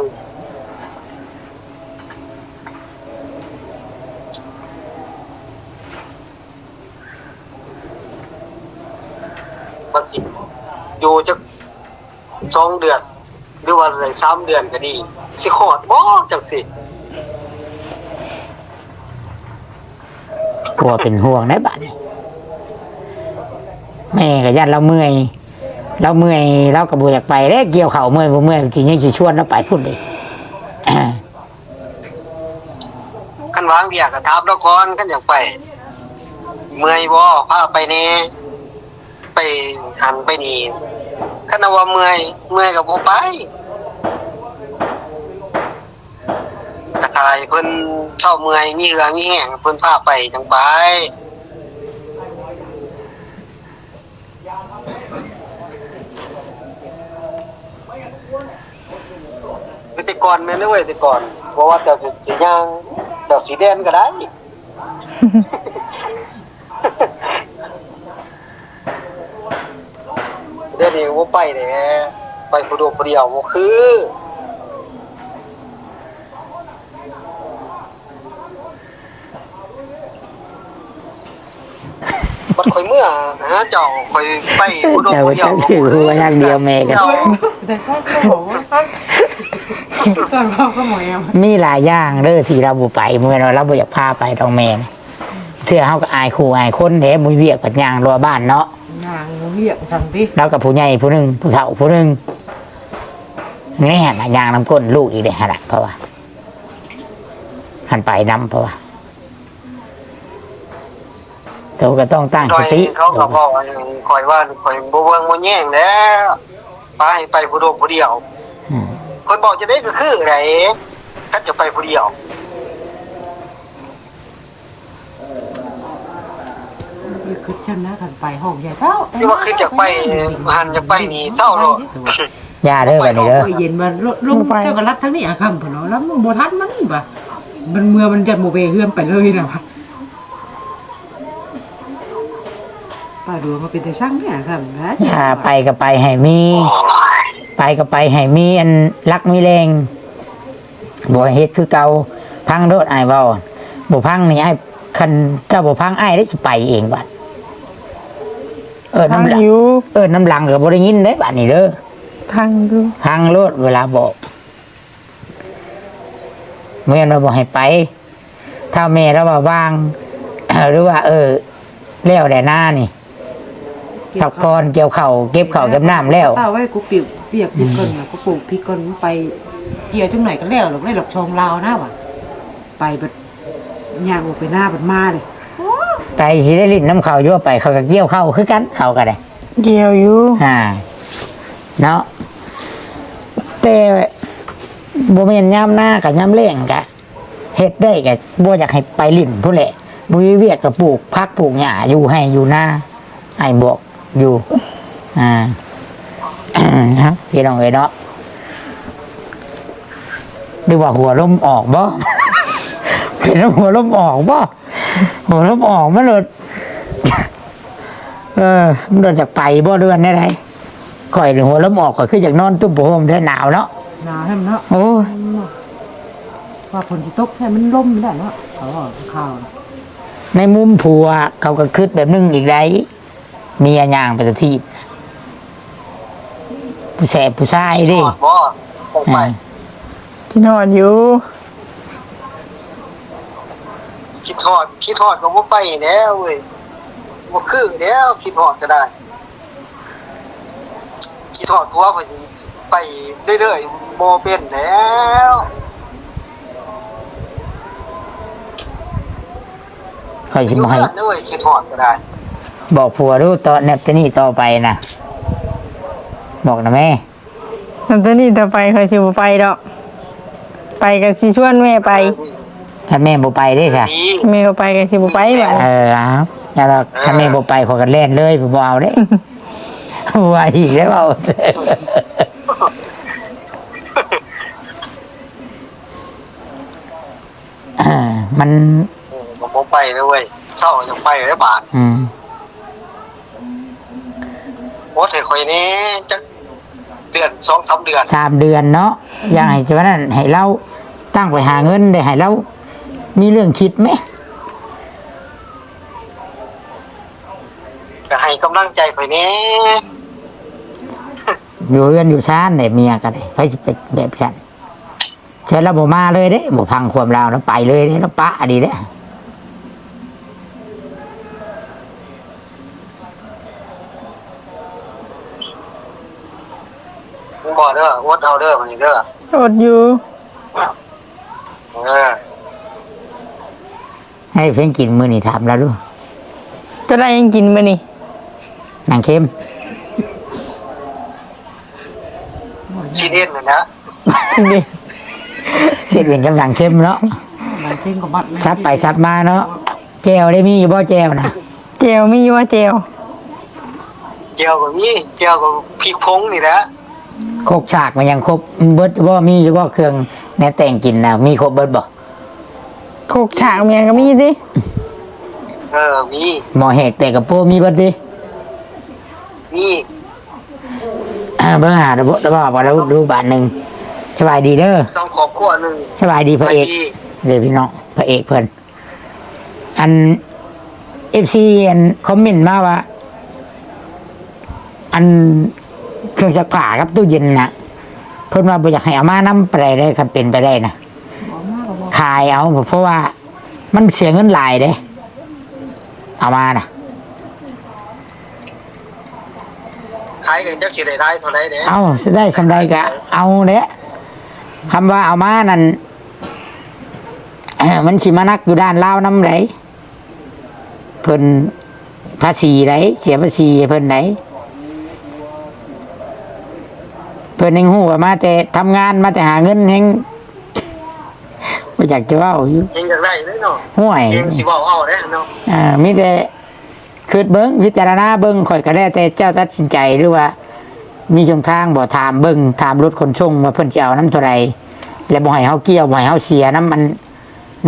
ວ່າຊິຢູ່ຈັກສອງເດືອນ ຫຼືວ່າໄດ້ສາມເດືອນກໍດີ ຊິຮອດບໍ່ ຈັ່ງຊີ້. ຜົວເປັນຫ່ວງໄດ໋ບາດນີ້ ແມ່ກໍຢ້ານລາວເມື່ອຍ ລາວເມື່ອຍ ລາວກໍບໍ່ຢາກໄປເດ້. ກ່ຽວເຂົ້າເມື່ອຍບໍ່ເມື່ອຍ ຊິຍັງຊິຊວນລາວໄປພຸ້ນເດ້. ຄັນວ່າງວຽກກໍຖາມລາວກ່ອນ ຄັນຢາກໄປ ເມື່ອຍບໍ່ ພາໄປແດ່ ໄປຫັ້ນໄປນີ້. ຄັນວ່າເມື່ອຍ ເມື່ອຍກໍບໍ່ໄປ ກໍຖ້າໃຫ້ເພິ່ນເຊົາເມື່ອຍ ມີເຫື່ອມີແຮງ ເພິ່ນພາໄປຈັ່ງໄປ. ແຕ່ກ່ອນແມ່ນເດ້ເວີຍ ແຕ່ກ່ອນ ບໍ່ວ່າເຈົ້າຊິ ຊິຍ່າງ ເຈົ້າຊິແລ່ນກໍໄດ້. ດຽວນີ້ບໍ່ໄປແລ້ວ ໄປຜູ້ດຽວ ຜູ້ດຽວບໍ່ຄື. ບັດຂ້ອຍເມືອຫາເຈົ້າ ຂ້ອຍໄປຜູ້ດຽວ ເຈົ້າ ຜູ້ດຽວ ເຈົ້າຖືຫົວຢ່າງດຽວ ແມ່ກໍ ເຈົ້າ ແຕ່ກໍບໍ່ວ່າ ແຕ່ວ່າກໍບໍ່ແອມ ມີຫຼາຍຢ່າງເດີທີ່ລາວບໍ່ໄປ ບໍ່ແມ່ນວ່າລາວບໍ່ຢາກພາໄປດອກແມ່ນະ. ເທື່ອເຮົາກໍອາຍຄູ່ອາຍຄົນເດ້ ບໍ່ມີວຽກ ບັດຍ່າງລອບບ້ານເນາະ ຍ່າງບໍ່ວຽກຊັ້ນຕິ. ລາວກໍຜູ້ໃຫຍ່ຜູ້ໜຶ່ງ ຜູ້ເຖົ້າຜູ້ໜຶ່ງ ແນ່ນະ ຍ່າງນຳກົ້ນລູກອີກເດ້ຫັ້ນລະ ເພາະວ່າ ຫັ້ນໄປນຳ ເພາະວ່າ ໂຕກໍຕ້ອງຕັ້ງສະຕິ. ນ້ອຍເຂົາກໍບອກ ຂ້ອຍວ່າຂ້ອຍບໍ່ເບິ່ງບໍ່ແຍງແລ້ວ ພາໃຫ້ໄປຜູ້ດຽວ ຜູ້ດຽວ. ອືມ ເພິ່ນບອກຈັ່ງໃດກໍຄືໃດ ຄັນຈະໄປຜູ້ດຽວ. ຄືຈັ່ງນັ້ນ ຄັນໄປຫ້ອງໃຫຍ່ເທົ່າ ຄືວ່າຄືຢາກໄປຫັ້ນ ຢາກໄປນີ້ເຊົາໂລດ. ຢ່າເດີບັດນີ້ເດີ ເຢັນວ່າລົມ ເຈົ້າກໍລັບທາງນີ້ອາຄຳພຸ້ນເນາະ ລຳບໍ່ທັນມັນວ່າ ມັນເມື່ອມັນຢ້ານບໍ່ແວ່ເຮືອນໄປເລີຍນະວ່າ. ປ້າດວງກໍເປັນຕາຊັງແທ້ອາຄຳນະ. ຢ່າ ໄປກໍໄປໃຫ້ມີ ໄປກໍໄປໃຫ້ມີອັນຫຼັກມີແຫຼ່ງ ບໍ່ເຮັດຄືເກົ່າ. ພັງໂລດ ອ້າຍເວົ້າ ບໍ່ພັງນີ້ ອ້າຍ ຄັນເຈົ້າບໍ່ພັງ ອ້າຍໄດ້ຊິໄປເອງບາດ. ເອີ້ນນຳຫຼັງ ເອີ້ນນຳຫຼັງກໍບໍ່ໄດ້ຍິນເດ້ບາດນີ້ເດີ. ພັງຢູ່ ພັງໂລດເວລາບອກ ແມ່ນວ່າບໍ່ໃຫ້ໄປ. ຖ້າແມ່ລາວວ່າວ່າງ ຫຼືວ່າ ເອີ ແລ້ວແຫຼະນານີ້ ພັກຜ່ອນ ກ່ຽວເຂົ້າ ເກັບເຂົ້າເກັບນ້ຳແລ້ວ ເອົາໄວ້ ກູປຽກ ປຽກພິກກ່ອນ ອືມ ນະ ກູປູກພິກກ່ອນ ໄປກ່ຽວຈັ່ງໃດກໍແລ້ວ ລະບໍ່ໄດ້ດອກຊອງລາວນະວ່າ ໄປບັດຍ່າງອອກໄປນາບັດມາເດ້. ໄປຊິໄດ້ຫຼິ້ນນຳເຂົາຢູ່ ໄປເຂົາກໍກ່ຽວເຂົ້າຄືກັນ ເຂົາກໍໄດ້ ກ່ຽວຢູ່ ອ່າ ເນາະ ແຕ່ບໍ່ແມ່ນຍາມນາ ກໍຍາມແລ້ງກະ ເຮັດໄດ້ກໍບໍ່ຢາກໃຫ້ໄປຫຼິ້ນພຸ້ນແຫຼະ ບໍ່ມີວຽກກໍປູກຜັກປູກຫຍ້າ ຢູ່ໄຮ່ຢູ່ນາ ອ້າຍບອກຢູ່. ອ່າ ເອົາ ພີ່ນ້ອງເອີຍເນາະ ຫຼືວ່າຫົວລົມອອກບໍ່? ເປັນຫົວລົມອອກບໍ່? ຫົວລົມອອກ ມັນໂລດ ເອີ ມັນໂລດຢາກໄປບໍ່ ຫຼືວ່າແນວໃດ? ຂ້ອຍນີ້ຫົວລົມອອກ ຂ້ອຍຄືຢາກນອນຕຸ້ມຜ້າຫົ່ມແທ້ ໜາວເນາະ ໜາວແຮງເນາະ. ໂອ້ຍ ວ່າຝົນຊິຕົກແທ້ ມັນລົມໄດ້ເນາະ ເຂົາເວົ້າຂ່າວ. ໃນມຸມຜົວເຂົາກໍຄິດແບບໜຶ່ງອີກໃດ໋ ເມຍຍ່າງໄປຕະຖີບ ຜູ້ແສບຜູ້ຊາຍເດ້ ຄິດຮອດບໍ່? ອອກໄປ ອ່າ ຄິດຮອດຢູ່. ຄິດຮອດ ຄິດຮອດກໍບໍ່ໄປແລ້ວເວີຍ ບໍ່ຄືແລ້ວ ຄິດຮອດກໍໄດ້. ຄິດຮອດຜົວຂ້ອຍ ໄປເລື້ອຍໆ ບໍ່ເປັນແລ້ວ. ຂ້ອຍຊິບໍ່ໃຫ້ ຢູ່ເຮືອນເດີ້ເວີຍ ຄິດຮອດກໍໄດ້. ບອກຜົວດູ ຕໍ່ ນັບແຕ່ນີ້ຕໍ່ໄປນະ ບອກນະແມ່. ນັບແຕ່ນີ້ຕໍ່ໄປຂ້ອຍຊິບໍ່ໄປດອກ ໄປກໍຊິຊວນແມ່ໄປ. ຄັນແມ່ບໍ່ໄປເດ້ຊະ? ແມ່ບໍ່ໄປກໍຊິບໍ່ໄປບາດນີ້. ເອີ ເອົາ ແລ້ວຄັນແມ່ບໍ່ໄປ ຂ້ອຍກໍແລ່ນເລີຍ ບໍ່ເອົາເດ້. ວ່າອີກແລ້ວ ເວົ້າ ມັນ ເອີ ກໍບໍ່ໄປແລ້ວເວີຍ ເຊົາກໍຢາກໄປແລ້ວບາດ. ອືມ ໂອດໃຫ້ຂ້ອຍແດ່ຈັກເດືອນ ສອງສາມເດືອນ ສາມເດືອນເນາະ. ອືມ ຢ່າງໃຫ້ຈັ່ງນັ້ນ ໃຫ້ລາວຕັ້ງໄປຫາເງິນໄດ້ ໃຫ້ລາວມີເລື່ອງຄິດແມ. ກໍໃຫ້ກຳລັງໃຈຂ້ອຍແດ່. ຢູ່ເຮືອນຢູ່ຊານແຫຼະ ເມຍກໍໄດ້ ໃຜຊິໄປແບບຊັ້ນ. ແຕ່ລາວບໍ່ມາເລີຍເດ້ ບໍ່ຟັງຄວາມລາວນະ ໄປເລີຍເດ້ ລາວປະອັນນີ້ເດ້. ບໍ່ເດີ ອົດເອົາເດີ ມື້ນີ້ເດີ. ອົດຢູ່. ເອີ ໃຫ້ເພິ່ນກິນມື້ນີ້ ຖາມລາວດູ. ເຈົ້າໄດ້ຫຍັງກິນມື້ນີ້? ໜັງເຄັມ. ຊີ້ນເອັນຫັ້ນນະ. ຊີ້ນເອັນ ຊີ້ນເອັນກັບໜັງເຄັມເນາະ. ໜັງເຄັມກໍມັດ ສັບໄປສັບມາເນາະ. ແຈ່ວໄດ້ມີຢູ່ບໍ່ ແຈ່ວນະ? ແຈ່ວມີຢູ່ບໍ່ແຈ່ວ? ແຈ່ວກໍມີ ແຈ່ວກໍພິກຜົງນີ້ແຫຼະ. ຄົກສາກມັນຍັງຄົບເບິດບໍ່? ມີຢູ່ບໍ່ເຄື່ອງແນວແຕ່ງກິນນະ ມີຄົບເບິດບໍ່? ຄົກສາກມັນຍັງກໍມີຕິ. ເອີ ມີ. ໝໍ້ແຫກແຕກກະໂປມີເບິດຕິ? ມີ. ເບິ່ງຫາລະບົບ ລະບົບ ລະບົບ ບາດໜຶ່ງ. ສະບາຍດີເດີ ສອງຄອບຄົວໜຶ່ງ. ສະບາຍດີພະເອກ ສະບາຍດີ ເດີພີ່ນ້ອງ ພະເອກເພິ່ນ. ອັນ ເອັຟຊີ ອັນຄອມເມັນມາວ່າ ອັນເຄື່ອງຊັກຜ້າກັບຕູ້ເຢັນນະ ເພິ່ນວ່າບໍ່ຢາກໃຫ້ເອົາມານຳປານໃດເດ້ ຄັນເປັນໄປໄດ້ນະ ຂາຍເອົາ ເພາະວ່າມັນເສຍເງິນຫຼາຍເດ້ ເອົາມານະ. ຂາຍກໍຈັກຊິໄດ້ຫຼາຍເທົ່າໃດເດ້. ເອົາ ຊິໄດ້ສ່ຳໃດກໍເອົາແຫຼະ ຄຳວ່າເອົາມານັ້ນ ມັນຊິມາໜັກຢູ່ດ່ານລາວນຳໃດ໋ ເພິ່ນພາສີໃດ໋ ເສຍພາສີໃຫ້ເພິ່ນໃດ໋ ເພິ່ນຍັງຮູ້ວ່າມາແຕ່ທຳງານ ມາແຕ່ຫາເງິນ ແຮງບໍ່ຢາກຈະເວົ້າຢູ່ ແຮງຢາກໄດ້ເດ້ເນາະ ຫ້ວຍ ແຮງຊິເວົ້າເອົາເດ້ເນາະ. ເອີ ມີແຕ່ ຄິດເບິ່ງ ພິຈາລະນາເບິ່ງ ຂ້ອຍກໍແລ້ວແຕ່ເຈົ້າຕັດສິນໃຈ ຫຼືວ່າມີຊ່ອງທາງບໍ່ ຖາມເບິ່ງ ຖາມລົດຂົນສົ່ງວ່າເພິ່ນຊິເອົານຳເທົ່າໃດ ແລະບໍ່ໃຫ້ເຮົາກ່ຽວ ບໍ່ໃຫ້ເຮົາເສຍນຳອັນ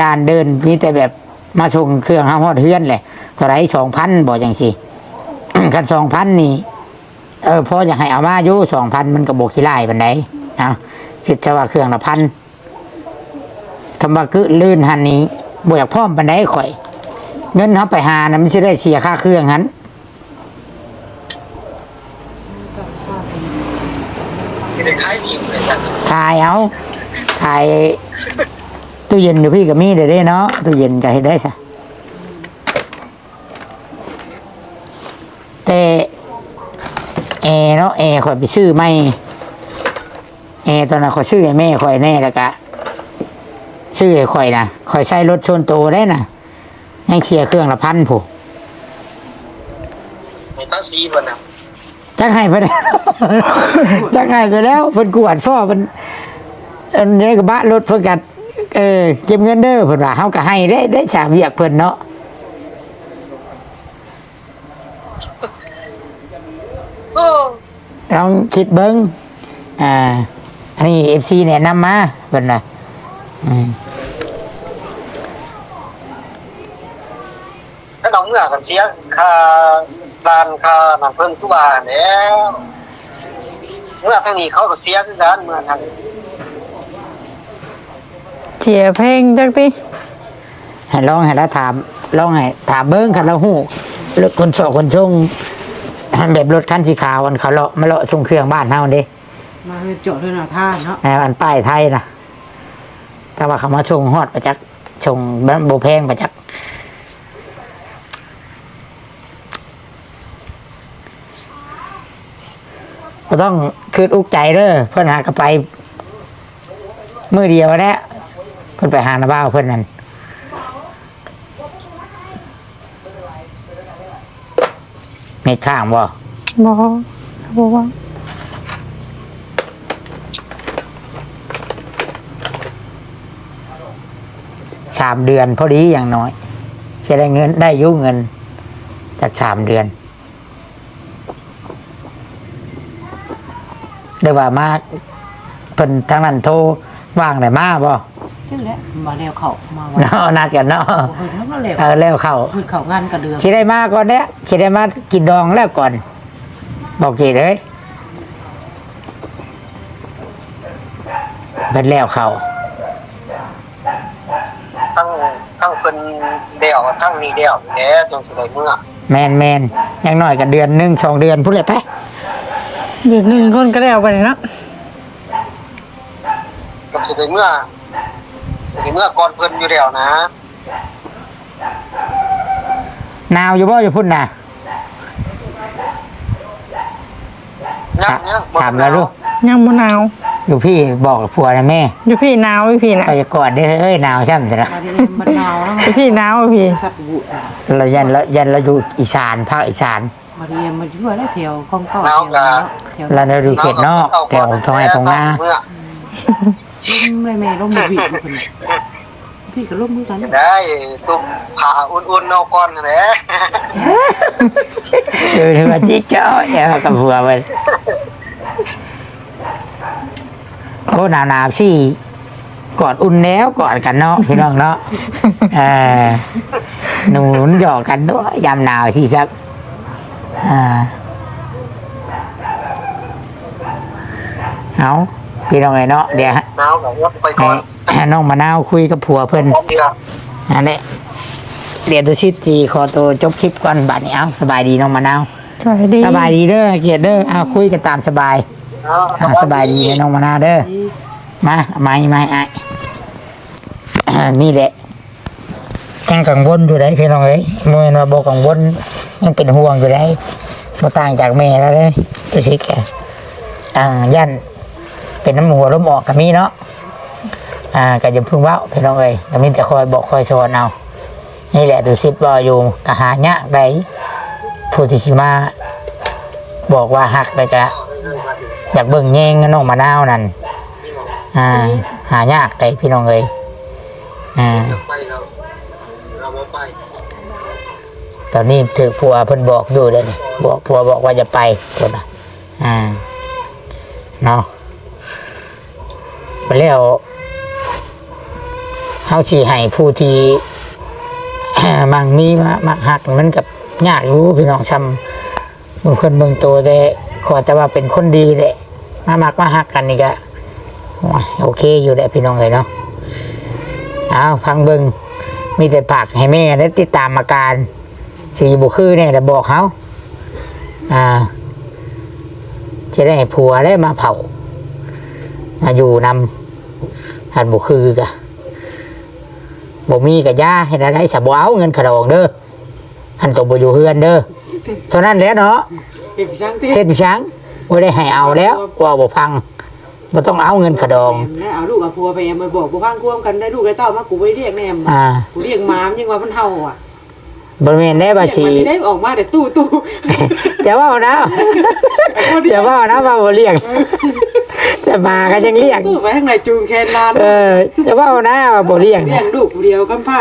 ດ່ານເດີ່ນ ມີແຕ່ແບບມາສົ່ງເຄື່ອງເຮົາຮອດເຮືອນແຫຼະ ເທົ່າໃດ ສອງພັນ ບໍ່ ຈັ່ງຊີ້. ຄັນ ສອງພັນ ນີ້ ເອີ ພໍຢາກໃຫ້ເອົາມາຢູ່ ສອງພັນ ມັນກໍບໍ່ຂີ້ຫຼ້າຍປານໃດ. ເອົາ ຄິດຊະວ່າເຄື່ອງລະພັນ ຄຳວ່າກຶລື່ນຫັ້ນນີ້ ບໍ່ຢາກພ້ອມປານໃດຂ້ອຍ ເງິນເຮົາໄປຫານະ ມັນຊິໄດ້ເສຍຄ່າເຄື່ອງຫັ້ນ ຊິໄດ້ຂາຍອີກເລີຍ ຂາຍເອົາ ຂາຍ. ຕູ້ເຢັນຢູ່ພີ້ກໍມີເດ້ເນາະ ຕູ້ເຢັນກໍເຮັດໄດ້ຊະ. ແຕ່ແອເນາະ ແອຂ້ອຍໄປຊື້ໃໝ່ ແອຕອນນັ້ນຂ້ອຍຊື້ໃຫ້ແມ່ຂ້ອຍແດ່ ແລ້ວກະຊື້ໃຫ້ຂ້ອຍນະ ຂ້ອຍໃຊ້ລົດສ່ວນໂຕໄດ້ນະ ຍັງເສຍເຄື່ອງລະພັນພຸ້ນ ໃຫ້ພາສີເພິ່ນນະ ຈັກໃຫ້ເພິ່ນ ຈັກໃຫ້ໄປແລ້ວ ເພິ່ນກວດພໍ້ເພິ່ນ ອັນນີ້ກະບະລົດເພິ່ນກະ ເອີ ເກັບເງິນເດີເພິ່ນວ່າ ເຮົາກະໃຫ້ໄດ້ ໄດ້ສາມວຽກເພິ່ນເນາະ. ໂອ້ ລອງຄິດເບິ່ງ ອ່າ ອັນນີ້ເອັຟຊີແນະນຳມາເພິ່ນວ່າ ອືມ ແລ້ວເຮົາເມືອກໍເສຍຄ່າລານຄ່ານັ້ນເພິ່ນຄືວ່າແລ້ວ ເມືອທາງນີ້ເຂົາກໍເສຍຄືກັນ ເມືອທາງ ເສຍແພງຈັກຕິ ໃຫ້ລອງໃຫ້ລາວຖາມ ລອງໃຫ້ຖາມເບິ່ງ ຄັນລາວຮູ້ລົດຂົນເຊາະຂົນສົ່ງ ແບບລົດຄັນສີຂາວ ອັນເຂົາເລາະ ມາເລາະສົ່ງເຄື່ອງບ້ານເຮົາເດ້ ມາເຮືອນຈອດເຮືອນອາທານເນາະ ແມ່ນ ອັນປ້າຍໄທນະ ແຕ່ວ່າເຂົາມາສົ່ງຮອດປະຈັກ ສົ່ງບໍ່ແພງປະຈັກ. ບໍ່ຕ້ອງຄິດອຸກໃຈເດີ ເພິ່ນຫາກໍໄປມື້ດຽວແຫຼະ ເພິ່ນໄປຫານ້າບ່າວເພິ່ນນັ້ນ ເນັດຄ້າງບໍ່? ບໍ່ ບໍ່ວ່າ. ສາມເດືອນພໍດີຢ່າງໜ້ອຍ ຊິໄດ້ເງິນ ໄດ້ຢູ່ເງິນຈັກສາມເດືອນ ຫຼືວ່າມາ ເພິ່ນທາງນັ້ນໂທວ່າງແລ້ວມາບໍ່? ຈັ່ງແຫຼະ ມາແລ້ວເຂົ້າ ມາວ່າ ເນາະ ນັດກັນເນາະ ເອີ ແລ້ວເຂົ້າ ເພິ່ນເຂົ້າງານກະເດືອນ ຊິໄດ້ມາກ່ອນແຫຼະ ຊິໄດ້ມາກິນດອງແລ້ວກ່ອນ ບໍ່ເກດເອີຍ ເພິ່ນແລ້ວເຂົ້າ. ທັງ ທັງເພິ່ນແລ້ວ ທັງນີ້ແລ້ວແຫຼະ ຈັ່ງຊິໄດ້ເມືອ ແມ່ນໆ ຢ່າງໜ້ອຍກໍເດືອນໜຶ່ງສອງເດືອນພຸ້ນແຫຼະໄປ ເດືອນໜຶ່ງຄົນກໍແລ້ວບັດນີ້ເນາະ ກໍຊິໄດ້ເມືອ ຊິໄດ້ເມືອກ່ອນເພິ່ນຢູ່ແລ້ວນະ. ໜາວຢູ່ບໍ່ຢູ່ພຸ້ນນະ? ຍັງ ຍັງ ຖາມລາວດູ ຍັງບໍ່ໜາວ ຢູ່ພີ້ບອກຜົວນະແມ່ ຢູ່ພີ້ໜາວ ຢູ່ພີ້ນະ ຂ້ອຍຈະກອດເດີເອີຍ ໜາວຊ້ຳຊັ້ນນະ ຢູ່ພີ້ໜາວ ຢູ່ພີ້ ລາວຢ້ານ ລາວຢ້ານລາວຢູ່ອີສານ ພາກອີສານ ມາຮຽນມາຢູ່ແຖວຂອງເກົ່າ ແຖວ ລາວຢູ່ເຂດນອກ ແຖວທົ່ງໄຮ່ທົ່ງນາ ອືມ ລົມແມ່ ລົມບໍ່ບີບເພິ່ນ ພີ່ກໍລົມຄືກັນ ໄດ້ ຕຸ້ມຜ້າອຸ່ນໆ ເອົາກ່ອນຫັ້ນແຫຼະ ເອີ ຖືວ່າຈິກເຈົ້າ ແລ້ວກັບຜົວເພິ່ນ ໂອ້ ໜາວໆ ຊິກອດອຸ່ນແລ້ວ ກອດກັນເນາະ ພີ່ນ້ອງເນາະ ເອີ ໜູນຢອກກັນດ້ວຍ ຍາມໜາວຊິຊັບ ອ່າ ເອົາ ພີ່ນ້ອງເອີຍເນາະ ດຽວ ໜາວກໍງົດໄປກ່ອນ ໃຫ້ນ້ອງມະນາວຄຸຍກັບຜົວເພິ່ນ ນັ້ນແຫຼະ ດຽວຕຸສິດຊິຂໍໂຕຈົບຄລິບກ່ອນ ບາດນີ້ ເອົາ ສະບາຍດີນ້ອງມະນາວ ສະບາຍດີ ສະບາຍດີເດີ ກຽດເດີ ເອົາ ຄຸຍກັນຕາມສະບາຍ ເອົາ ສະບາຍດີເດີນ້ອງມະນາວເດີ ມາ ໄມ້ ໄມ້ ອ້າຍ ນີ້ແຫຼະ ຍັງກັງວົນຢູ່ເດ້ພີ່ນ້ອງເອີຍ ບໍ່ແມ່ນວ່າບໍ່ກັງວົນ ຍັງເປັນຫ່ວງຢູ່ເດ້ ບໍ່ຕ່າງຈາກແມ່ລາວເດ້ ຕຸສິດກະ ອ່າ ຢ້ານເປັນນຳຫົວລົມອອກກໍມີເນາະ ອ່າ ກໍຢ່າເພິ່ງເວົ້າພີ່ນ້ອງເອີຍ ກໍມີແຕ່ຄອຍບອກຄອຍສອນເອົາ ນີ້ແຫຼະ ຕຸສິດເວົ້າຢູ່ ກໍຫາຍາກໃດ ຜູ້ທີ່ຊິມາບອກວ່າຮັກ ແລ້ວກະຢາກເບິ່ງແຍງນ້ອງມະນາວນັ້ນ ອ່າ ຫາຍາກໃດພີ່ນ້ອງເອີຍ ອ່າ ຕອນນີ້ຖືກຜົວເພິ່ນບອກຢູ່ເດ້ ບອກ ຜົວບອກວ່າຢ່າໄປ ເພິ່ນວ່າ ອ່າ ເນາະ ແລ້ວເຮົາຊິໃຫ້ຜູ້ທີ່ມັກມີ ມາ ມັກຮັກ ມັນກໍຍາກຢູ່ພີ່ນ້ອງ ຊ່ຳເບິ່ງຄົນເບິ່ງໂຕ ແຕ່ຂໍແຕ່ວ່າເປັນຄົນດີແຫຼະ ມາມັກມາຮັກກັນນີ້ກໍ ໂອ້ຍ ໂອເຄຢູ່ແຫຼະພີ່ນ້ອງເອີຍເນາະ ເອົາ ຟັງເບິ່ງ ມີແຕ່ຝາກໃຫ້ແມ່ໄດ້ຕິດຕາມອາການ ຊິບໍ່ຄືແນ່ລະບອກເຮົາ ອ່າ ຈະໄດ້ໃຫ້ຜົວໄດ້ມາເຝົ້າ ມາຢູ່ນຳ ຄັນບໍ່ຄືກະ ບໍ່ມີກະຢ່າ ເຮັດແນວໃດຊະ ບໍ່ເອົາເງິນຄ່າດອງເດີ ອັນໂຕບໍ່ຢູ່ເຮືອນເດີ ເທົ່ານັ້ນແຫຼະເນາະ ເຮັດຫຍັງຕິ ເຮັດຫຍັງ ບໍ່ໄດ້ໃຫ້ເອົາແລ້ວ ເວົ້າບໍ່ຟັງ ບໍ່ຕ້ອງເອົາເງິນຄ່າດອງ ແມ່ນແລ້ວ ເອົາລູກເອົາຜົວໄປ ແອມໄປບອກບໍ່ຟັງຄວາມກັນ ໄດ້ລູກໄດ້ເຕົ້າມາ ກູບໍ່ໄດ້ລ້ຽງແນ່ ອ່າ ກູລ້ຽງໝາ ມັນຍັງວ່າມັນເຫົ່າອະ ບໍ່ແມ່ນເດ້ວ່າຊິ ໄດ້ອອກມາແຕ່ຕູ້ໆ ຢ່າເວົ້ານະ ຢ່າເວົ້ານະວ່າບໍ່ລ້ຽງ ແຕ່ໝາກໍຍັງລ້ຽງ ຕູ້ໄປທາງໃດຈູງແຂນຫຼານ ເອີ ຢ່າເວົ້ານະວ່າບໍ່ລ້ຽງ ລ້ຽງລູກຜູ້ດຽວກຳພ້າ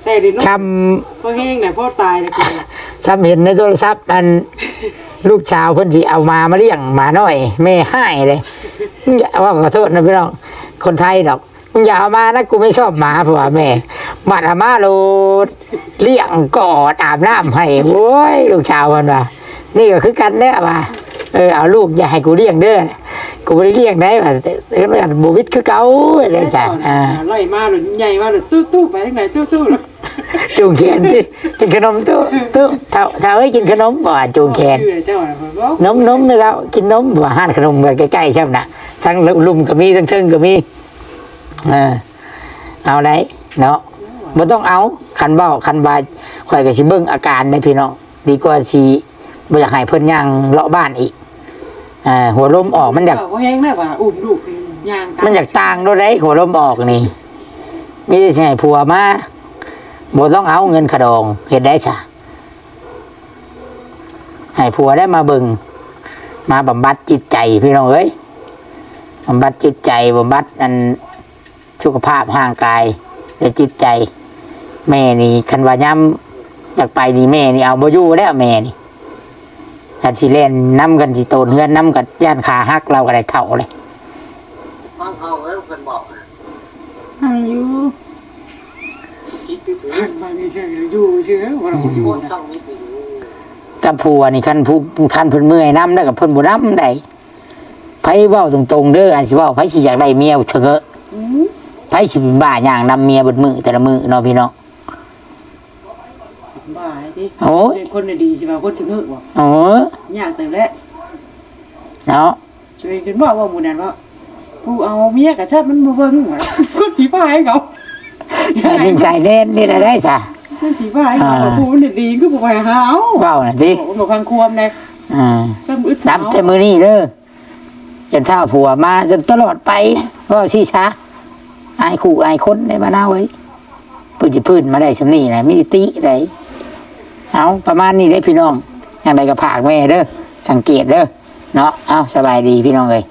ແຕ່ເດັກນ້ອຍ ຊ່ຳ ພໍແຮງແຫຼະ ພໍຕາຍແລ້ວ ຊ່ຳເຫັນໃນໂທລະສັບ ອັນ ລູກສາວເພິ່ນຊິເອົາໝາມາລ້ຽງ ໝານ້ອຍ ແມ່ຮ້າຍເດ້ ເວົ້າ ຂໍໂທດນະພີ່ນ້ອງ ຄົນໄທດອກ ມຶງຢ່າເອົາມານະ ກູໄມ່ຊອບໝາ ເພາະວ່າແມ່ບັດເອົາມາໂລດ ລ້ຽງ ກອດ ອາບນ້ຳໃຫ້ ໂອ້ຍ ລູກສາວເພິ່ນວ່າ ນີ້ກໍຄືກັນແຫຼະວ່າ ເອີ ເອົາລູກຢ່າໃຫ້ກູລ້ຽງເດີ ກູບໍ່ໄດ້ລ້ຽງໃດວ່າ ເອີ້ນວ່າບໍ່ວິດຄືເກົ່າເດ້ຊະ ອ່າ ໄລ່ມາໂລດ ໃຫຍ່ມາໂລດ ຕູ້ໆ ໄປທາງໃດຕູ້ໆ ຈູງແຂນຕິ ກິນຂະໜົມຕູ້ ຕູ້ ທ້າວ ທ້າວເອີຍ ກິນຂະໜົມ ວ່າຈູງແຂນ ນົມ ນົມເນາະ ກິນນົມ ວ່າຮ້ານຂະໜົມກໍໃກ້ໆ ຊ່ຳນະ ທັງລຸ່ມກໍມີ ທັງເທິງກໍມີ ເອີ ເອົາໄດ້ເນາະ ບໍ່ຕ້ອງເອົາ ຄັນເວົ້າ ຄັນວ່າ ຂ້ອຍກໍຊິເບິ່ງອາການເດ້ພີ່ນ້ອງ ດີກວ່າຊິບໍ່ຢາກໃຫ້ເພິ່ນຍ່າງເລາະບ້ານອີກ ອ່າ ຫົວລົມອອກ ມັນຢາກ ເວົ້າແຮງນະວ່າ ອຸ້ມລູກຍ່າງຕາມ ມັນຢາກຕ່າງໂລດເດ້ ຫົວລົມອອກນີ້ ມີແຕ່ຊິໃຫ້ຜົວມາ ບໍ່ຕ້ອງເອົາເງິນຄ່າດອງ ເຮັດໄດ້ຊະ ໃຫ້ຜົວໄດ້ມາເບິ່ງ ມາບຳບັດຈິດໃຈ ພີ່ນ້ອງເອີຍ ບຳບັດຈິດໃຈ ບຳບັດອັນ ສຸຂະພາບຮ່າງກາຍ ແຕ່ຈິດໃຈ ແມ່ນີ້ຄັນວ່າຍາມຢາກໄປນີ້ ແມ່ນີ້ເອົາບໍ່ຢູ່ແລ້ວ ແມ່ນີ້ ຄັນຊິແລ່ນນຳ ຄັນຊິໂຕນເຮືອນນຳ ກໍຢ້ານຂາຫັກ ລາວກໍໄດ້ເຖົ້າແລ້ວ. ຟັງເຮົາເອີ ເພິ່ນບອກນະ ຟັງຢູ່ ຄິດຢູ່ ເພິ່ນມານີ້ຊື່ຢູ່ຊື່ ບໍ່ໄດ້ຢູ່ນະ ກັບຜົວນີ້ ຄັນຜູ້ ຄັນເພິ່ນເມື່ອຍນຳແລ້ວກໍເພິ່ນບໍ່ນຳໃດ. ໃຜເວົ້າຕົງໆເດີ ອັນຊິເວົ້າ ໃຜຊິຢາກໄດ້ເມຍເຖິງເອີ ອືມ ໃຜຊິເປັນບ້າຍ່າງນຳເມຍເບິດມື້ແຕ່ລະມື້ເນາະ ພີ່ນ້ອງ ບ້າຕິ ໂອ້ຍ ເປັນຄົນດີໆ ຊິວ່າຄົນເຖິງເອີບໍ່ ເອີ ຍາກເຕີບແຫຼະເນາະ. ຕົວເອງຈົນເວົ້າ ເວົ້າໝູ່ນັ້ນວ່າ ຜູ້ເອົາເມຍກະຊາບມັນບໍ່ເບິ່ງວ່າ ຄົນຜີພາຍເຂົາ ໃສ່ໜຶ່ງໃສ່ແໜ້ນນີ້ລະໄດ້ຊະ ຄົນຜີພາຍເຂົາ ອ່າ ຜູ້ມັນດີໆ ຄືບໍ່ໄປຫາເອົາ ເວົ້ານະຕິ ບໍ່ຟັງຄວາມແດ່ ອ່າ ຊຳອຶດ ນັບແຕ່ມື້ນີ້ເດີ ຈົນເຖົ້າຜົວມາຈົນຕະຫຼອດໄປ ເວົ້າຊີ້ຊະ ອາຍຄູ່ອາຍຄົນໃນບ້ານເຮົາເອີຍ ເພິ່ນຊິຟື້ນມາໄດ້ຊ່ຳນີ້ນະ ມີຕິໄດ໋. ເອົາ ປະມານນີ້ເດ້ພີ່ນ້ອງ ຈັ່ງໃດກໍຝາກແມ່ເດີ ສັງເກດເດີເນາະ. ເອົາ ສະບາຍດີພີ່ນ້ອງເອີຍ.